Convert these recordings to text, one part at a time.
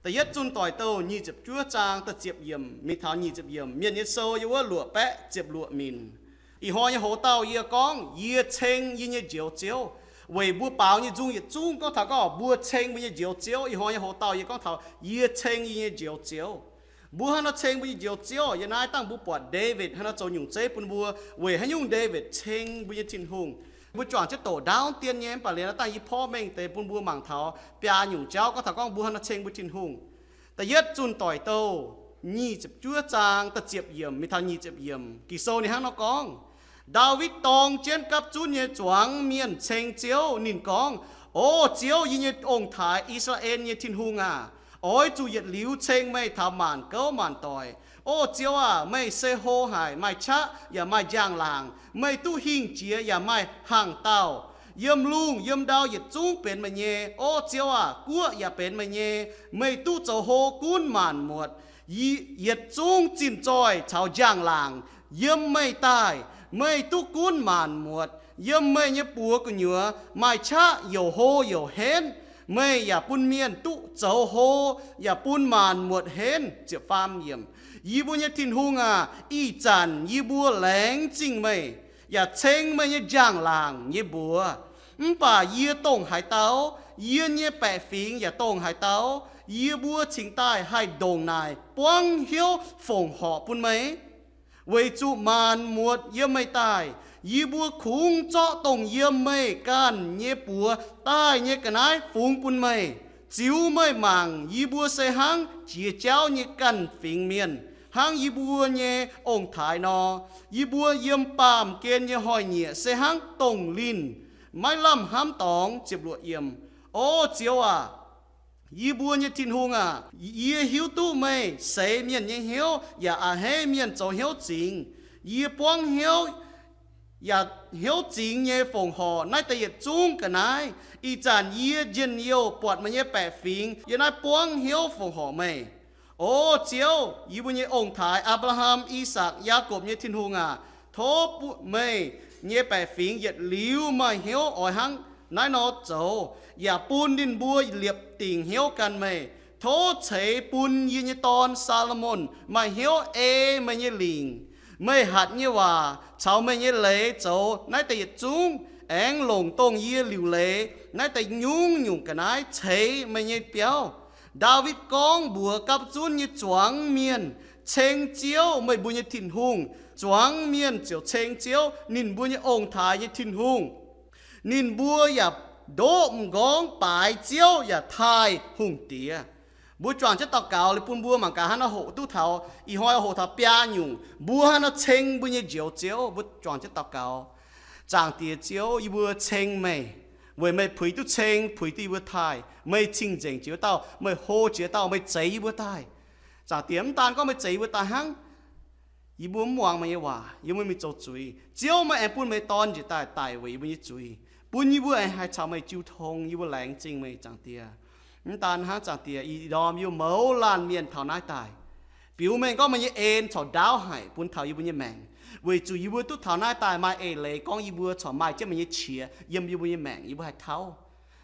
Da'yietv Zunh Doic Douh nyic ziepc juov zaang da'ziepc yiemc mingh taux nyic ziepc yiemc, Mienh nyei sou yiem wuov luoqc baeqv ziepc luoqc minc. Ih hnoi nyei hoz dauh yie gorngv, Yie ceng yie nyei Njoux Ziouv. Weic mbuo baaux nyei nzung yietc zungv gorngv taux gorngv mbuo ceng mbuo nyei Njoux Ziouv. Ih hnoi nyei hoz dauh yie gorngv taux, Yie ceng yie nyei Njoux Ziouv. Mbuo hnangv nor ceng mbuo nyei Njoux Ziouv, yiem naaiv dangh mbuo buatc Ndaawitv hnangv nor zoux nyungc zeiv bun mbuo. Weic haaix nyungc Ndaawitv ceng mbuo nyei Tin-Hungh? Mbuo juangc jienv doqc ndaauv dien nyei, mv baac liuz naaiv dangh yie porv mengh deix bun mbuo mangc taux biaa nyungc jauv gorngv taux gorngv mbuo hnangv nor ceng mbuo Tin-Hungh. Da'yietv Zunh Doic Douh nyic ziepc juov zaang da'ziepc yiemc mingh taux nyic ziepc yiemc, Ging-Sou ninh hnangv nor gorngv, Ndaawitv dorng jienv gapv zunv nyei zuangx mienh ceng Ziouv. Ninh gorngv, O Ziouv, yie nyei ong-taaix, I^saa^laa^en nyei Tin-Hungh aac, oix zuqc yietc liuz ceng meih taux maanc gouv maanc doic. O Ziouv aac, meih se hlo haic, maaih qaqv yaac maaih njang-laangc. Meih duqv hingh jiex yaac maaih hangh dauh. Yiem lungh yiem ndau yietc zungv benx meih nyei. O Ziouv aac, guoqv yaac benx meih nyei. Meih duqv zoux hlo gunv maanc muotc. Yietc zungv zinh zoih caux njang-laangc yiem meih daaih. Meih duqv gunv maanc muotc. Yiem meih nyei buoz gu'nyuoz maaih qaqv youc hlo youc henv. Meih yaac bun mienh duqv zoux hlo, yaac bun maanc muotc henv. Yie mbuo nyei Tin-Hungh aac, ih zanc yie mbuo laengz zingh meih, yaac ceng meih nyei njang-laangc nyei mbuox. Mv baac yie dongh haaix dauh? Yie nyei baeqc fingx yaac dongh haaix dauh? Yie mbuo cingx daaih haih ndongc naaic buangv hnyouv fongc horc bun meih? Weic zuqc maanc muotc yiem meih daaih. Yie mbuo kungx zorqv dongh yiem meih ganh nyei buoz daaih nyei ga'naaiv fungx bun meih. Ziux meih mangc, yie mbuo se hnangv jiex jauv nyei ganh fingx mienh, hnangv yie mbuo nyei ong-taaix nor. Yie mbuo yiem baamh gen nyei hnoi-nyieqc se hnangv dongh linh, maiv lamh hnamv dorngx. Ziepc luoqc yiemc, O Ziouv aac, yie mbuo nyei Tin-Hungh aac, yie hiuv duqv meih seix mienh nyei hnyouv yaac a'hneiv mienh zoux hnyouv zingx. Yie buangv hnyouv yaac hnyouv zingx nyei fongc horc naaiv deix yietc zungv ga'naaiv. Ih zanc yie njien-youh buatc meih nyei baeqc fingx yiem naaiv buangv hnyouv fongc horc meih. O Ziouv, yie mbuo nyei ong-taaix, Apc^laa^ham, I^sakc, Yaakopv nyei Tin-Hungh aac, tov meih nyei baeqc fingx yietc liuz maaih hnyouv oix hnangv naaiv nor zoux, yaac bun ninh mbuo liepc dingc hnyouv gan meih. Tov ceix bun yie nyei dorn, Saa^lo^morn, maaih hnyouv ei meih nyei lingc, meih hatc nyei waac caux meih nyei leiz zoux naaiv deix yietc zungv, aengx longc dongh yie liuc leiz naaiv deix nyungc-nyungc ga'naaiv ceix meih nyei biauv. Ndaawitv gorngv mbuox gapv zunv nyei zuangx mienh, Ceng Ziouv, meih mbuo nyei Tin-Hungh. Zuangx mienh ziouc ceng Ziouv, ninh mbuo nyei ong-taaix nyei Tin-Hungh. Ninh mbuo yaac ndoqv m'nqorngv baaix Ziouv yaac taaih hungh diex. Mbuo juangc jienv daux gaux liuz bun mbuo mangc gaax hnangv nor hoqc duqv taux, ih hnoi hoqc taux biaa nyungc mbuo hnangv nor ceng mbuo nyei Njoux Ziouv. Mbuo juangc jienv daux gaux. Zaangc Diex Ziouv, yie mbuo ceng meih, weic meih puix duqv ceng, puix duqv yie mbuo taaih. Meih cing-nzengc jiex wuov dauh, meih hlo jiex dauh, meih zeix yie mbuo daaih. Zaangc Diex, mv daan gorngv meih zeix yie mbuo daaih hnangv, yie mbuo mv muangx meih nyei waac, yie mbuo mingh zoux zuiz. Ziouv, meih aengx bun meih dorn njiec daaih daic weic yie mbuo nyei zuiz, bun yie mbuo aengx haih caux meih jiu tong. Yie mbuo laengz zingh meih, Zaangc Diex. Mv daan hnangv, Zaangc Diex, ih ndorm yie mbuo mouz laanh mienh taux naaiv daaih, biux mengh gorngv meih nyei en corc ndaauv haic bun taux yie mbuo nyei maengc, weic zuqc yie mbuo duqv taux naaiv daaih maaih eix leiz gorngv yie mbuo corc maaih jienv meih nyei qiex yiem yie mbuo nyei maengc, yie mbuo haih tauv.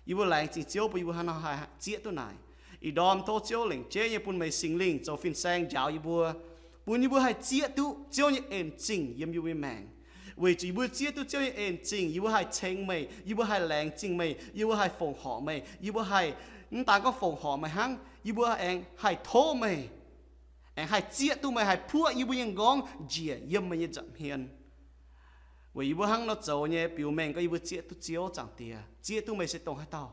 Yie mbuo laengz zingh Ziouv bun yie mbuo hnangv nor haih zieqv duqv naaic. Ih ndorm tov Ziouv lengc jeiv nyei bun meih Singx Lingh zoux fin-saeng njaaux yie mbuo, bun yie mbuo haih zieqv duqv Ziouv nyei en zingh yiem yie mbuo nyei maengc. Weic zuqc yie mbuo zieqv duqv Ziouv nyei en zingh, yie mbuo haih ceng meih, yie mbuo haih laengz zingh meih, yie mbuo haih fongc horc meih, yie mbuo haih, mv daan gorngv fongc horc meih hnangv, yie mbuo aengx haih tov meih, aengx haih zieqv duqv meih, haih puoqv yie mbuo nyei m'nqorngv njiec yiem meih nyei nza'hmien. Weic yie mbuo hnangv nor zoux nyei biux mengh gorngv yie mbuo zieqv duqv Ziouv, Zaangc Diex, zieqv duqv meih se dongh haaix dauh.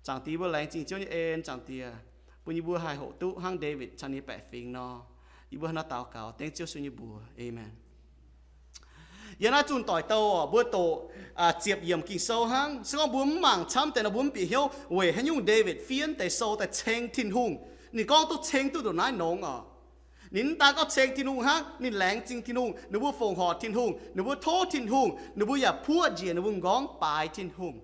Zaangc Diex, yie mbuo laengz zingh Ziouv nyei en, Zaangc Diex, bun yie mbuo haih hoqc duqv hnangv Ndaawitv caux ninh nyei baeqc fingx nor. Yie mbuo hnangv nor daux gaux dengv Ziouv Yesu nyei mbuox, aamen. Yiem naaiv zunh doic douh mbuo doqc ziepc yiemc Ging-Sou hnangv. Se gorngv mbuo mv mangc camv deix nor mbuo mv bieqc hnyouv weic haaix nyungc Ndaawitv fiev deix sou daaih ceng Tin-Hungh. Ninh gorngv duqv ceng duqv ndongc naaiv nongx oc. Ninh mv daan gorngv ceng Tin-Hungh hnangv, ninh laengz zingh Tin-Hungh, ninh mbuo fongc horc Tin-Hungh, ninh mbuo tov Tin-Hungh, ninh mbuo yaac puoqv njiec ninh mbuo m'nqorngv baaix Tin-Hungh.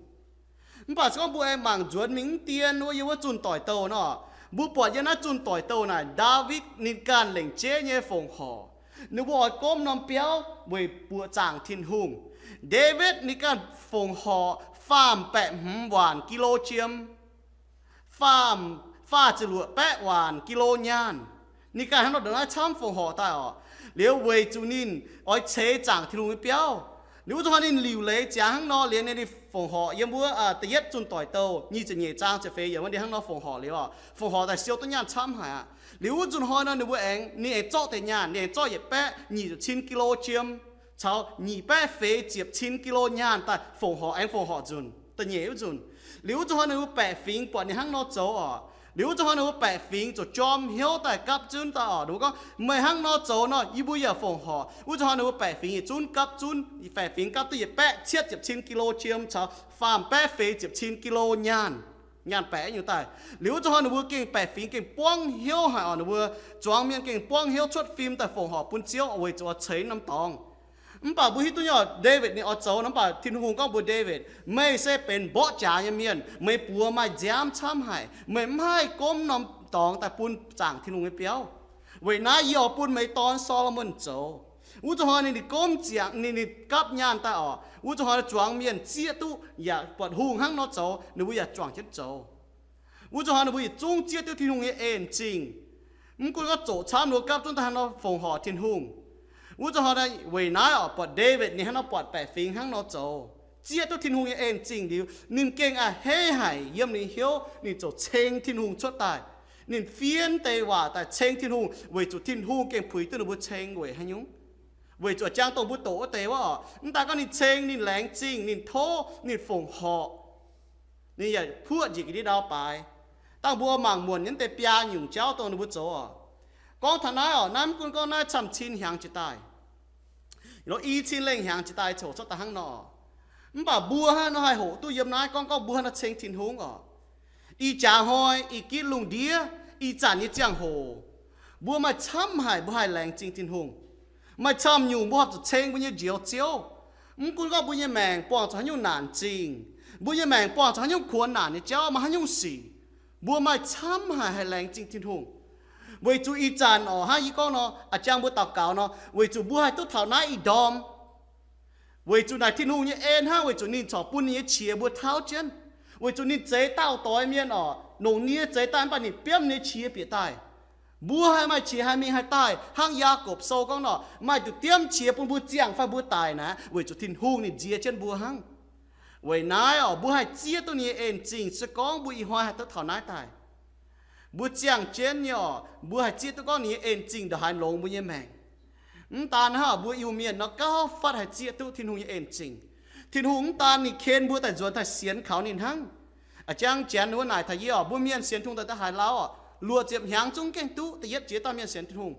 Mv baac se gorngv mbuo aengx mangc nzuonx mingh mv dien wuov, yiem wuov zunh doic douh nor, mbuo buatc yiem naaiv zunh doic douh naaic, Ndaawitv ninh ganh lengc jeiv nyei fongc horc. Ninh mbuo oix gomv norm biauv weic buoqc zaangc Tin-Hungh. Ndaawitv ninh ganh fongc horc faam baeqv hmz waanc กิโล jiem. Faam, faah ziepc luoqc baeqv waanc กิโล nyaanh. Ninh ganh hnangv nor ndongc naaiv camv fongc horc daaih orqc. Liuz weic zuqc ninh oix ceix zaangc Tin-Hungh nyei biauv. Liuz wuov zuqc hnoi ninh liuc leiz ziangx hnangv nor, liuz ninh fongc horc yiem wuov da'yietv zunh doic douh nyic ziepc nyeic zaang ziepc feix yiemc wuov, ninh hnangv nor fongc horc liuz orqc, fongc horc daaih siou duqv nyaanh camv haic aqv. Liuz wuov zuqc hnoi nor ninh mbuo aengx, ninh aengx zorqv deix nyaanh, ninh aengx zorqv yietc baeqv nyic ziepc cin กิโล jiem caux nyic baeqv feix ziepc cin กิโล nyaanh daaih fongc horc, aengx fongc horc nzunc da'nyeic wuov nzunc. Liuz wuov zuqc hnoi ninh mbuo baeqc fingx buatc ninh hnangv nor zoux orqc. Liuz wuov zuqc hnoi ninh mbuo baeqc fingx ziouc jorm hnyouv daaih gapv zunv daaih orqc. Ninh mbuo gorngv, meih hnangv nor zoux nor, yie mbuo yaac fongc horc. Wuov zuqc hnoi ninh mbuo baeqc fingx yietc zunv gapv zunv, baeqc fingx gapv duqv yietc baeqv cietv ziepc cin กิโล jiem caux faam baeqv feix ziepc cin กิโล nyaanh, nyaanh baeqc nyungc daaih. Liuz wuov zuqc hnoi ninh mbuo gengh baeqc fingx gengh buangv hnyouv haic orqc. Ninh mbuo zuangx mienh gengh buangv hnyouv cuotv fim daaih fongc horc bun Ziouv weic zuqc oix ceix norm dorngx. Mv baac mbuo hiuv duqv nyei orqc, Ndaawitv ninh oix zoux nor, mv baac Tin-Hungh gorngv mbuox Ndaawitv, meih se benx mborqv jaax nyei mienh, meih buoz maaih nziaamv camv haic, meih mv haih gomv norm dorngx daaih bun zaangc Tin-Hungh nyei biauv. Weic naaiv yie oix bun meih dorn, Saa^lo^morn, zoux. Wuov zuqc hnoi ninh, ninh gomv ziangx, ninh, ninh gapv nyaanh daaih orqc. Wuov zuqc hnoi zuangx mienh zieqv duqv yaac buatc hungh hnangv nor zoux, ninh mbuo yaac juangc jienv zoux. Wuov zuqc hnoi ninh mbuo yietc zungv zieqv duqv Tin-Hungh nyei en-zingh. Mv gunv gorngv zoqc camv, ninh mbuo gapv zunv daaih hnangv nor fongc horc Tin-Hungh. Wuov zuqc hnoi weic naaiv orqc, buatc Ndaawitv ninh hnangv nor buatc baeqc fingx hnangv nor zoux, zieqv duqv Tin-Hungh nyei en-zingh liuz, ninh gengh a'hneiv haic yiem ninh hnyouv, ninh ziouc ceng Tin-Hungh cuotv daaih. Ninh fiev deix waac daaih ceng Tin-Hungh weic zuqc Tin-Hungh gengh puix duqv ninh mbuo ceng weic haaix nyungc? Weic zuqc jangx dongh mbuo doqc wuov deix wuov orqc, mv daaih gorngv ninh ceng, ninh laengz zingh, ninh tov, ninh fongc horc, ninh yaac puoqv njiec ga'ndiev ndau baaix. Dangh mbuo mangc muonc nyei deix biaa nyungc jauv dongh ninh mbuo zoux orqc. Gorngv taux naaiv orqc, naaiv mv gunv gorngv naaiv camv cin hnyangx jiex daaih, i cin lengh hnyangx jiex daaih coc cuotv daaih hnangv nor. Mv baac mbuo hnangv nor haih hoqc duqv yiem naaiv gorngv, gorngv mbuo hnangv nor ceng Tin-Hungh orqc. Ih jaax hnoi ih gitv lungh ndiev, ih zanc nyei ziangh hoc, mbuo maaih camv haic mbuo haih laengz zingh Tin-Hungh. Maaih camv nyungc mbuo horpc zuqc ceng mbuo nyei Njoux Ziouv. Mv gunv gorngv mbuo nyei maengc buangh zuqc haaix nyungc naanc zingh, mbuo nyei maengc buangh zuqc haaix nyungc kuonx naanc nyei jauv, maaih haaix nyungc sic, mbuo maaih camv haic haih laengz zingh Tin-Hungh. Weic zuqc ih zanc orqc, hnangv yie gorngv nor, a'jang mbuo daux gaux nor, weic zuqc mbuo haih duqv taux naaiv ih ndorm. Weic zuqc naaic Tin-Hungh nyei en hnangv, weic zuqc ninh corc bun ninh nyei qiex mbuo tauv jienv. Weic zuqc ninh zeix daauh doix mienh orqc, longc nie zeix daaih mv baac ninh biomv ninh nyei qiex bieqc daaih. Mbuo haih maaih qiex haih mingh haih daaih, hnangv Yaakopv Sou gorngv nor, maaih nduqc diemv qiex bun mbuo ziangh fai mbuo daic naaic, weic zuqc Tin-Hungh ninh nziex jienv mbuo hnangv. Weic naaiv orqc, mbuo haih zieqv duqv ninh nyei en-zingh se gorngv mbuo ih hnoi haih duqv taux naaiv daaih. Mbuo ziangh jienv nyei orqc, mbuo haih zieqv duqv gorngv ninh nyei en-zingh ndongc haaix longx mbuo nyei maengc. Mv daan hnangv, mbuo Iu-Mienh nor gauh fatv haih zieqv duqv Tin-Hungh nyei en-zingh. Tin-Hungh mv daan ninh ken mbuo daaih nzuonx daaih sienx kaux ninh hnangv. A'jang Janx wuov naaic taux yie orqc, mbuo Mienh sienx Tin-Hungh daaih da'haaix lauh orqc, luoqc ziepc hnyangx zungv gengh duqv da'yietv jiex dauh mienh sienx Tin-Hungh.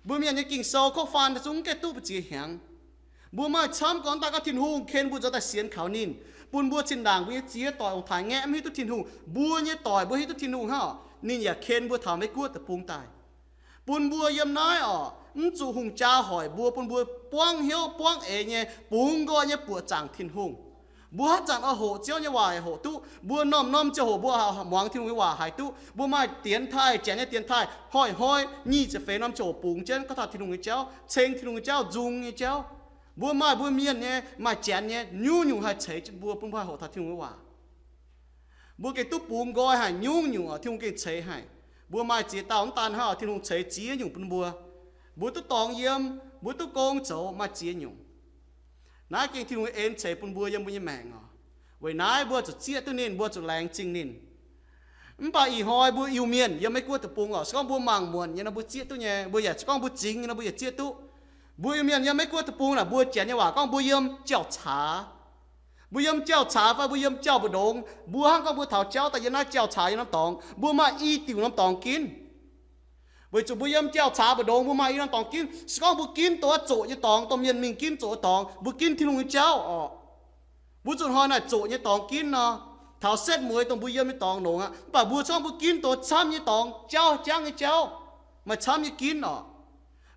Mbuo Mienh nyei Ging-Sou kov faan daaih zungv gengh duqv mbu'ziex hnyangx. Mbuo maaih camv gorngv daaih gorngv Tin-Hungh ken mbuo nzuonx daaih sienx kaux ninh, bun mbuo zinh ndaangc mbuo nyei ziex doic ong-taaix ngaeqv mv hiuv duqv Tin-Hungh, mbuo nyei doic mbuo hiuv duqv Tin-Hungh hnangv orqc, ninh yaac ken mbuo taux Meiv-Guoqv deic-bung daaih. Bun mbuo yiem naaiv orqc, mv zuqc hungh jaa hoic mbuo, bun mbuo buangv hnyouv buangv eix nyei bungx nqoi nyei buoqc zaangc Tin-Hungh. Mbuo haaix zanc oix hoqc Ziouv nyei waac yaac hoqc duqv. Mbuo norm-norm ziangh hoc mbuo muangx Tin-Hungh nyei waac haiz duqv. Mbuo maaih dienx taaih, janx nyei dienx taaih, hnoi-hnoi nyic ziepc feix norm ziangh hoc bungx jienv gorngv taux Tin-Hungh nyei jauv, ceng Tin-Hungh nyei jauv, nzung nyei jauv. Mbuo maaih mbuo mienh nyei, maaih janx nyei, nyungc-nyungc haih ceix jienv mbuo, bun mbuo haih hoqc taux Tin-Hungh nyei waac. Mbuo gengh duqv bungx nqoi haic, nyungc-nyungc Tin-Hungh gengh ceix haic. Mbuo maaih ziex dauh mv daan hnangv, Tin-Hungh ceix ziex nyungc bun mbuo. Mbuo duqv dorngx yiem, mbuo duqv gong zoux, maaih ziex nyungc. Naaiv gengh Tin-Hungh nyei en ceix bun mbuo yiem mbuo nyei maengc oc. Weic naaiv mbuo zuqc zieqv duqv ninh, mbuo zuqc laengz zingh ninh. Mv baac ih hnoi mbuo Iu-Mienh yiem Meiv-Guoqv deic-bung oc, se gorngv mbuo mangc muonc nyei nor mbuo zieqv duqv nyei, mbuo yaac se gorngv mbuo zingx nyei nor mbuo yaac zieqv duqv. Mbuo Iu-Mienh yiem Meiv-Guoqv deic-bung naaic, mbuo Janx nyei waac gorngv mbuo yiem jauv-caax. Mbuo yiem jauv-caax fai mbuo yiem jauv mbu'ndongx, mbuo hnangv gorngv mbuo taux jauv daaih yiem naaiv jauv-caax yiem norm dorngx, mbuo maaih i diuc norm dorngx ginv. Weic zuqc mbuo yiem jauv-caax mbu'ndongx, mbuo maaih i norm dorngx ginv. Se gorngv mbuo ginv dongh zoqc nyei dorngx, dongh mienh mingh ginv zoqc nyei dorngx, mbuo ginv Tin-Hungh nyei jauv orqc. Mbuo zuqc hnoi naaic zoqc nyei dorngx ginv nor, taux setv mueiz dongh mbuo yiem nyei dorngx longx aqv. Mv baac mbuo se gorngv mbuo ginv dongh camv nyei dorngx, jauv jangv nyei jauv, maaih camv nyei ginv orqc.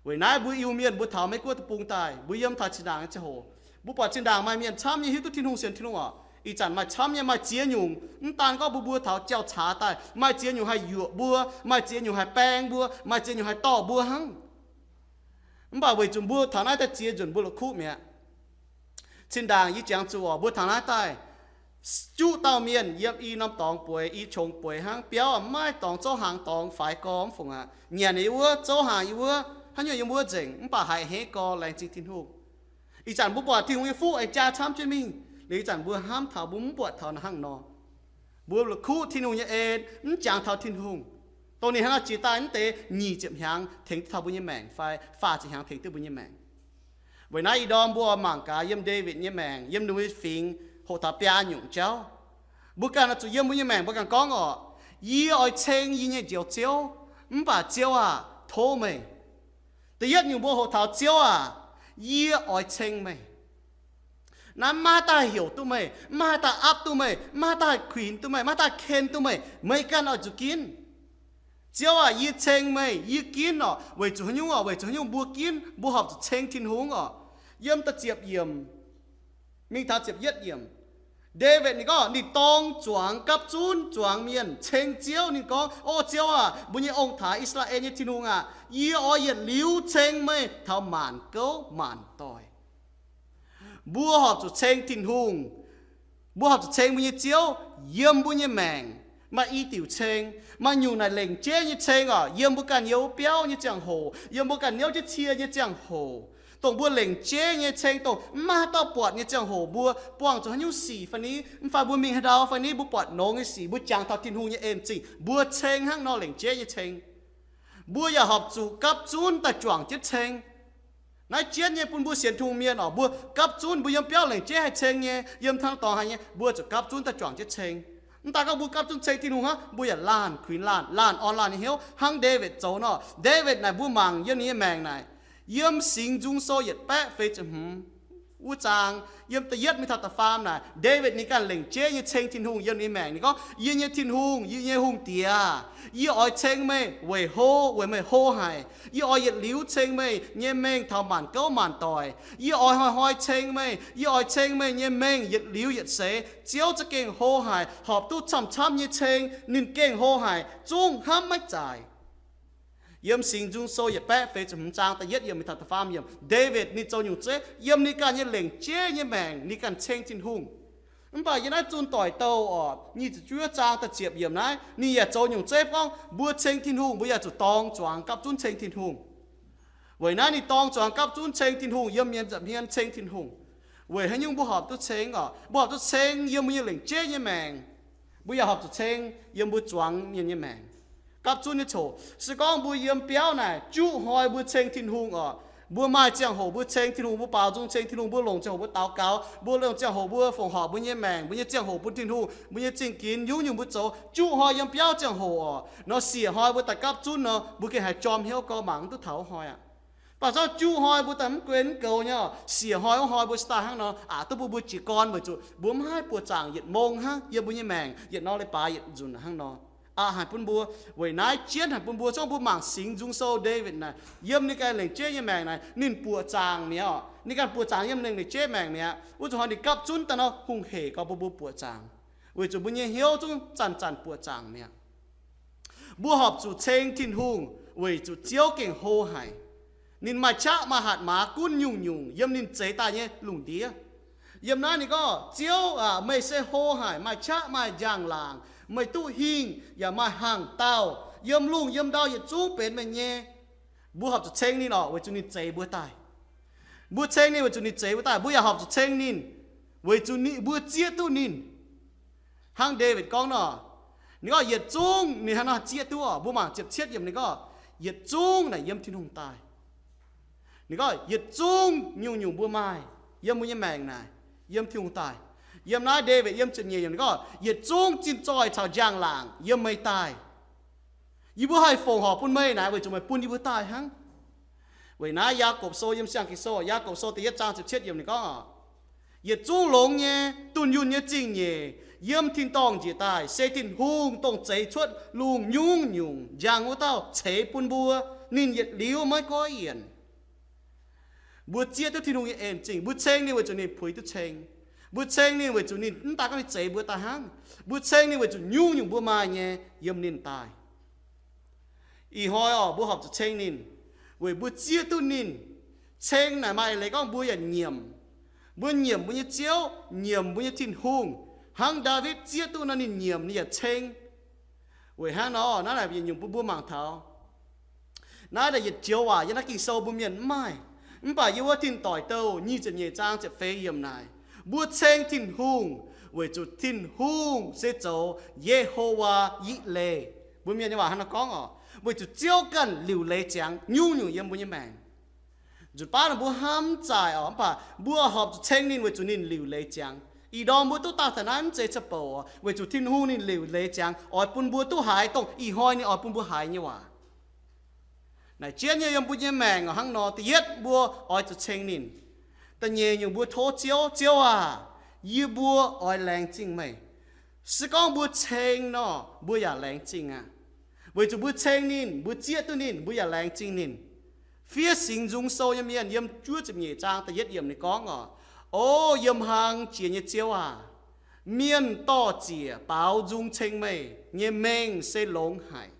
Weic naaiv mbuo Iu-Mienh mbuo taux Meiv-Guoqv deic-bung daaih, mbuo yiem taux zinh ndaangc nyei ziangh hoc, mbuo buatc zinh ndaangc maaih mienh camv nyei hiuv duqv Tin-Hungh, sienx Tin-Hungh orqc. Ih zanc maaih camv nyei, maaih ziex nyungc. Mv daan gorngv mbuo, mbuo taux jauv-caax daaih, maaih ziex nyungc haih yuoqc mbuo, maaih ziex nyungc haih baeng mbuo, maaih ziex nyungc haih dorh mbuo hnangv. Mv baac weic zuqc mbuo taux naaiv daaih ziex nzunc mbuo la'kuqv mi'aqv. Zinh ndaangc yie jangx zuqc orqc, mbuo taux naaiv daaih, Juqv dauh mienh yiem i norm dorngx bueix, i qongx bueix hnangv, biauv mv maaih dorngx, zouv hnaangx dorngx faix gorx mv fungc aqv. Nyanc yiem wuov, zouv hnaangx yiem wuov, haaix nyungc yiem wuov nzengc, mv baac haiz hneiv gorx laengz zingh Tin-Hungh. Ih zanc mbuo buatc Tin-Hungh nyei fuqv aengx jaa camv jienv mingh. Liuz ih zanc mbuo hnamv taux mbuo mv buatc taux hnangv nor. Mbuo la'kuqv Tin-Hungh nyei en, mv jangx taux Tin-Hungh. Dongh ninh hnangv naaiv jiex daaih mv deix nyic ziepc hnyangx tengx duqv taux mbuo nyei maengc fai faah ziepc hnyangx tengx duqv mbuo nyei maengc. Weic naaiv ih ndorm mbuo mangc gaax yiem Ndaawitv nyei maengc, yiem ninh nyei fingx hoqc taux biaa nyungc jauv. Mbuo ganh oix zuqc yiem mbuo nyei maengc mbuo ganh gorngv oc, yie oix ceng yie nyei Njoux Ziouv, mv baac Ziouv aah! Tov meih. Da'yietv nyungc mbuo hoqc taux, Ziouv aah! Yie oix ceng meih. Naaiv maiv maaih daaih heuc duqv meih, maiv maaih daaih aapv duqv meih, maiv maaih daaih kuinx duqv meih, maiv maaih daaih ken duqv meih. Meih ganh oix zuqc ginv. Ziouv aah! Yie ceng meih, yie ginv oc. Weic zuqc haaix nyungc oc? Weic zuqc haaix nyungc mbuo ginv, mbuo horpc zuqc ceng Tin-Hungh oc? Yiem da'ziepc yiemc mingh taux ziepc yietv yiemc, Ndaawitv ninh gorngv ninh dorng zuangx gapv zunv zuangx mienh ceng Ziouv. Ninh gorngv, O Ziouv aah! Mbuo nyei ong-taaix, I^saa^laa^en nyei Tin-Hungh aah! Yie oix yietc liuz ceng meih taux maanc gouv maanc doic. Mbuo horpc zuqc ceng Tin-Hungh. Mbuo horpc zuqc ceng mbuo nyei Ziouv yiem mbuo nyei maengc. Maaih i diuc ceng. Maaih nyungc naaic lengc jeiv nyei ceng oc, yiem mbuo ganh youz biauv nyei ziangh hoc, yiem mbuo ganh niouv jienv cie nyei ziangh hoc, dongh mbuo lengc jeiv nyei ceng, dongh mv maaih haaix dauh buatc nyei ziangh hoc, mbuo buangh zuqc haaix nyungc sic fai ni, mv fai mbuo mingh haaix ndau fai ni, mbuo buatc nongx nyei sic, mbuo jangx taux Tin-Hungh nyei en zingh, mbuo ceng hnangv nor lengc jeiv nyei ceng. Mbuo yaac horpc zuqc gapv zunv daaih juangc jienv ceng. Naaiv jienv nyei bun mbuo sienx Tin-Hungh mienh oc, mbuo gapv zunv, mbuo yiem biauv lengc jeiv haih ceng nyei, yiem hnangv dorngx haaix nyei, mbuo zuqc gapv zunv daaih juangc jienv ceng. Mv daaih gorngv mbuo gapv zunv ceng Tin-Hungh hnangv, mbuo yaac laanh kuinx laanh, laanh orn laanh nyei hnyouv hnangv Ndaawitv zoux nor. Ndaawitv naaic mbuo mangc yiem ninh nyei maengc naaic, yiem Singx Nzung Sou yietc baeqv feix ziepc hmz wuov zaang, yiem da'yietv mingh taux da'faam naaic, Ndaawitv ninh ganh lengc jeiv nyei ceng Tin-Hungh yiem ninh nyei maengc. Ninh gorngv, Yie nyei Tin-Hungh, yie nyei Hungh Diex, yie oix ceng meih weic hlo, weic meih hlo haic. Yie oix yietc liuz ceng meih nyei mengh taux maanc gouv maanc doic. Yie oix hnoi-hnoi ceng meih. Yie oix ceng meih nyei mengh yietc liuz yietc seix. Ziouv za'gengh hlo haic, horpc duqv camv-camv nyei ceng ninh gengh hlo haic, zungv hnamv maiv zaaic. Yiem Singx Nzung Sou yietc baeqv feix ziepc hmz zaang da'yietv yiemc mingh taux da'faam yiemc, Ndaawitv ninh zoux nyungc zeiv yiem ninh ganh nyei lengc jeiv nyei maengc ninh ganh ceng Tin-Hungh. Mv baac yiem naaiv Zunh Doic Douh orqc, nyic ziepc juov zaang da'ziepc yiemc naaiv, ninh yaac zoux nyungc zeiv gorngv mbuo ceng Tin-Hungh mbuo yaac zuqc dorng zuangx gapv zunv ceng Tin-Hungh. Weic naaiv ninh dorng zuangx gapv zunv ceng Tin-Hungh, yiem mienh nza'hmien ceng Tin-Hungh. Weic haaix nyungc mbuo horpc duqv ceng orqc? Mbuo horpc duqv ceng yiem mbuo nyei lengc jeiv nyei maengc. Mbuo yaac horpc zuqc ceng yiem mbuo zuangx mienh nyei maengc. Gapv zunv nyei coc, se gorngv mbuo yiem biauv naaic juqv hnoi mbuo ceng Tin-Hungh orqc, mbuo maaih ziangh hoc mbuo ceng Tin-Hungh, mbuo baaux nzung ceng Tin-Hungh, mbuo longc ziangh hoc mbuo daux gaux, mbuo longc ziangh hoc mbuo fongc horc mbuo nyei maengc, mbuo nyei ziangh hoc bun Tin-Hungh, mbuo nyei zingh ginx nyungc-nyungc mbuo zoux, juqv hnoi yiem biauv ziangh hoc orqc, nor siec hnoi mbuo daaih gapv zunv nor, mbuo gengh haiz jorm hnyouv gorngv mangc mv duqv taux hnoi aqv. Mv baac zorqv juqv hnoi mbuo daaih mv guen mv goux nyei, siec hnoi wuov hnoi mbuo se daaih hnangv nor, aqc duqv bun mbuo jiez gorn weic zuqc mbuo mv haih buoqc zaangc yietc mong hnangv yiem mbuo nyei maengc, yietc nor leiz-baaix yietc nzunc hnangv nor. Aqc haic bun mbuo. Weic naaiv jienv haic bun mbuo, zorqv mbuo mangc Singx Nzung Sou Ndaawitv naaic, yiem ninh ganh lengc jeiv nyei maengc naaic, ninh buoqc zaangc mi'aqv. Ninh ganh buoqc zaangc yiem ninh lengc jeiv maengc mi'aqv. Wuov zuqc hnoi ninh gapv zunv daaih nor hungh hec gorx bun mbuo buoqc zaangc, weic zuqc mbuo nyei hnyouv zungv zanc-zanc buoqc zaangc mi'aqv. Mbuo horpc zuqc ceng Tin-Hungh weic zuqc Ziouv gengh hlo haic. Ninh maaih qaqv maaih hatc maaz gunv nyungc-nyungc yiem ninh zeix daaih nyei lungh ndiev. Yiem naaiv ninh gorngv, Ziouv aac, meih se hlo haic, maaih qaqv maaih njang-laangc, meih duqv hingh yaac maaih hnaangx-daauh. Yiem lungh yiem ndau yietc zungv benx meih nyei. Mbuo horpc zuqc ceng ninh orqc, weic zuqc ninh zeix mbuo daaih. Mbuo ceng ninh weic zuqc ninh zeix mbuo daaih. Mbuo yaac horpc zuqc ceng ninh weic zuqc ninh, mbuo zieqv duqv ninh. Hnangv Ndaawitv gorngv nor, ninh gorngv yietc zungv, ninh hnangv nor zieqv duqv orqc. Mbuo mangc ziepc cietv yiemc ninh gorngv, yietc zungv naaic yiem Tin-Hungh daaih. Ninh gorngv yietc zungv nyungc-nyungc mbuo maaih yiem mbuo nyei maengc naaic, yiem Tin-Hungh daaih. Yiem naaiv Ndaawitv yiem ziepc nyeic yiemc ninh gorngv, yietc zungv zinh zoih caux njang-laangc yiem meih daaih. Yie mbuo haih fongc horc bun meih naaic weic zuqc meih bun yie mbuo daaih hnangv. Weic naaiv Yaagorpc Sou, yiem Siang-Ging Sou, Yaagorpc Sou da'yietv zaang ziepc cietv yiemc ninh gorngv, yietc zungv longx nyei, dunh yunh nyei zingh nyeic yiem tin-dorngh njiec daaih se Tin-Hungh, dongh zeix cuotv lungh nyungc-nyungc njang wuov dauh, ceix bun mbuo. Ninh yietc liuz maiv goiv yienc. Mbuo zieqv duqv Tin-Hungh nyei en zingh. Mbuo ceng ninh weic zuqc ninh puix duqv ceng. Mbuo ceng ninh weic zuqc ninh mv daaih gorngv ninh zeix mbuo daaih hnangv. Mbuo ceng ninh weic zuqc nyungc-nyungc mbuo maaih nyei yiem ninh daaih. Ih hnoi orqc, mbuo horpc zuqc ceng ninh weic mbuo zieqv duqv ninh. Ceng naaic maaih eix leiz gorngv mbuo yaac nyiemc. Mbuo nyiemc mbuo nyei Ziouv, nyiemc mbuo nyei Tin-Hungh. Hnangv Ndaawitv zieqv duqv nor ninh nyiemc, ninh yaac ceng. Weic hnangv nor, naaiv naaic yietc nyungc bun mbuo mangc taux naaiv yietc joux waac yiem naaiv Ging-Sou mbuo mienh mv maaih. Mv baac yiem wuov Tin Doic Douh nyic ziepc nyeic zaang ziepc feix yiemc naaic, mbuo ceng Tin-Hungh weic zuqc Tin-Hungh se zoux Ye^ho^waa Yi^le. Mbuo mienh nyei waac hnangv nor gorngv oc, weic zuqc Ziouv ganh liuc leiz ziangx nyungc-nyungc yiem mbuo nyei maengc. Nzunc baav mbuo hnamv zaaic oc, mv baac mbuo horpc zuqc ceng ninh weic zuqc ninh liuc leiz ziangx. Ih ndorm mbuo duqv daaih taux naaiv mv zeiz ca'bouc oc, weic zuqc Tin-Hungh ninh liuc leiz ziangx oix bun mbuo duqv haiz dongh ih hnoi ninh oix bun mbuo haiz nyei waac. Naaic jienv nyei yiem mbuo nyei maengc oc hnangv nor, da'yietv mbuo oix zuqc ceng ninh. Da'nyeic nyungc mbuo tov Ziouv, Ziouv aah! Yie mbuo oix laengz zingh meih. Se gorngv mbuo ceng nor, mbuo yaac laengz zingh aqv. Weic zuqc mbuo ceng ninh, mbuo zieqv duqv ninh, mbuo yaac laengz zingh ninh. Fiev Singx Nzung Sou nyei mienh yiem juov ziepc nyeic zaang da'yietv yiemc ninh gorngv oc, O yiem hlang jiex nyei Ziouv aah! Mienh dor-ziec baaux nzung ceng meih nyei mengh se longx haic.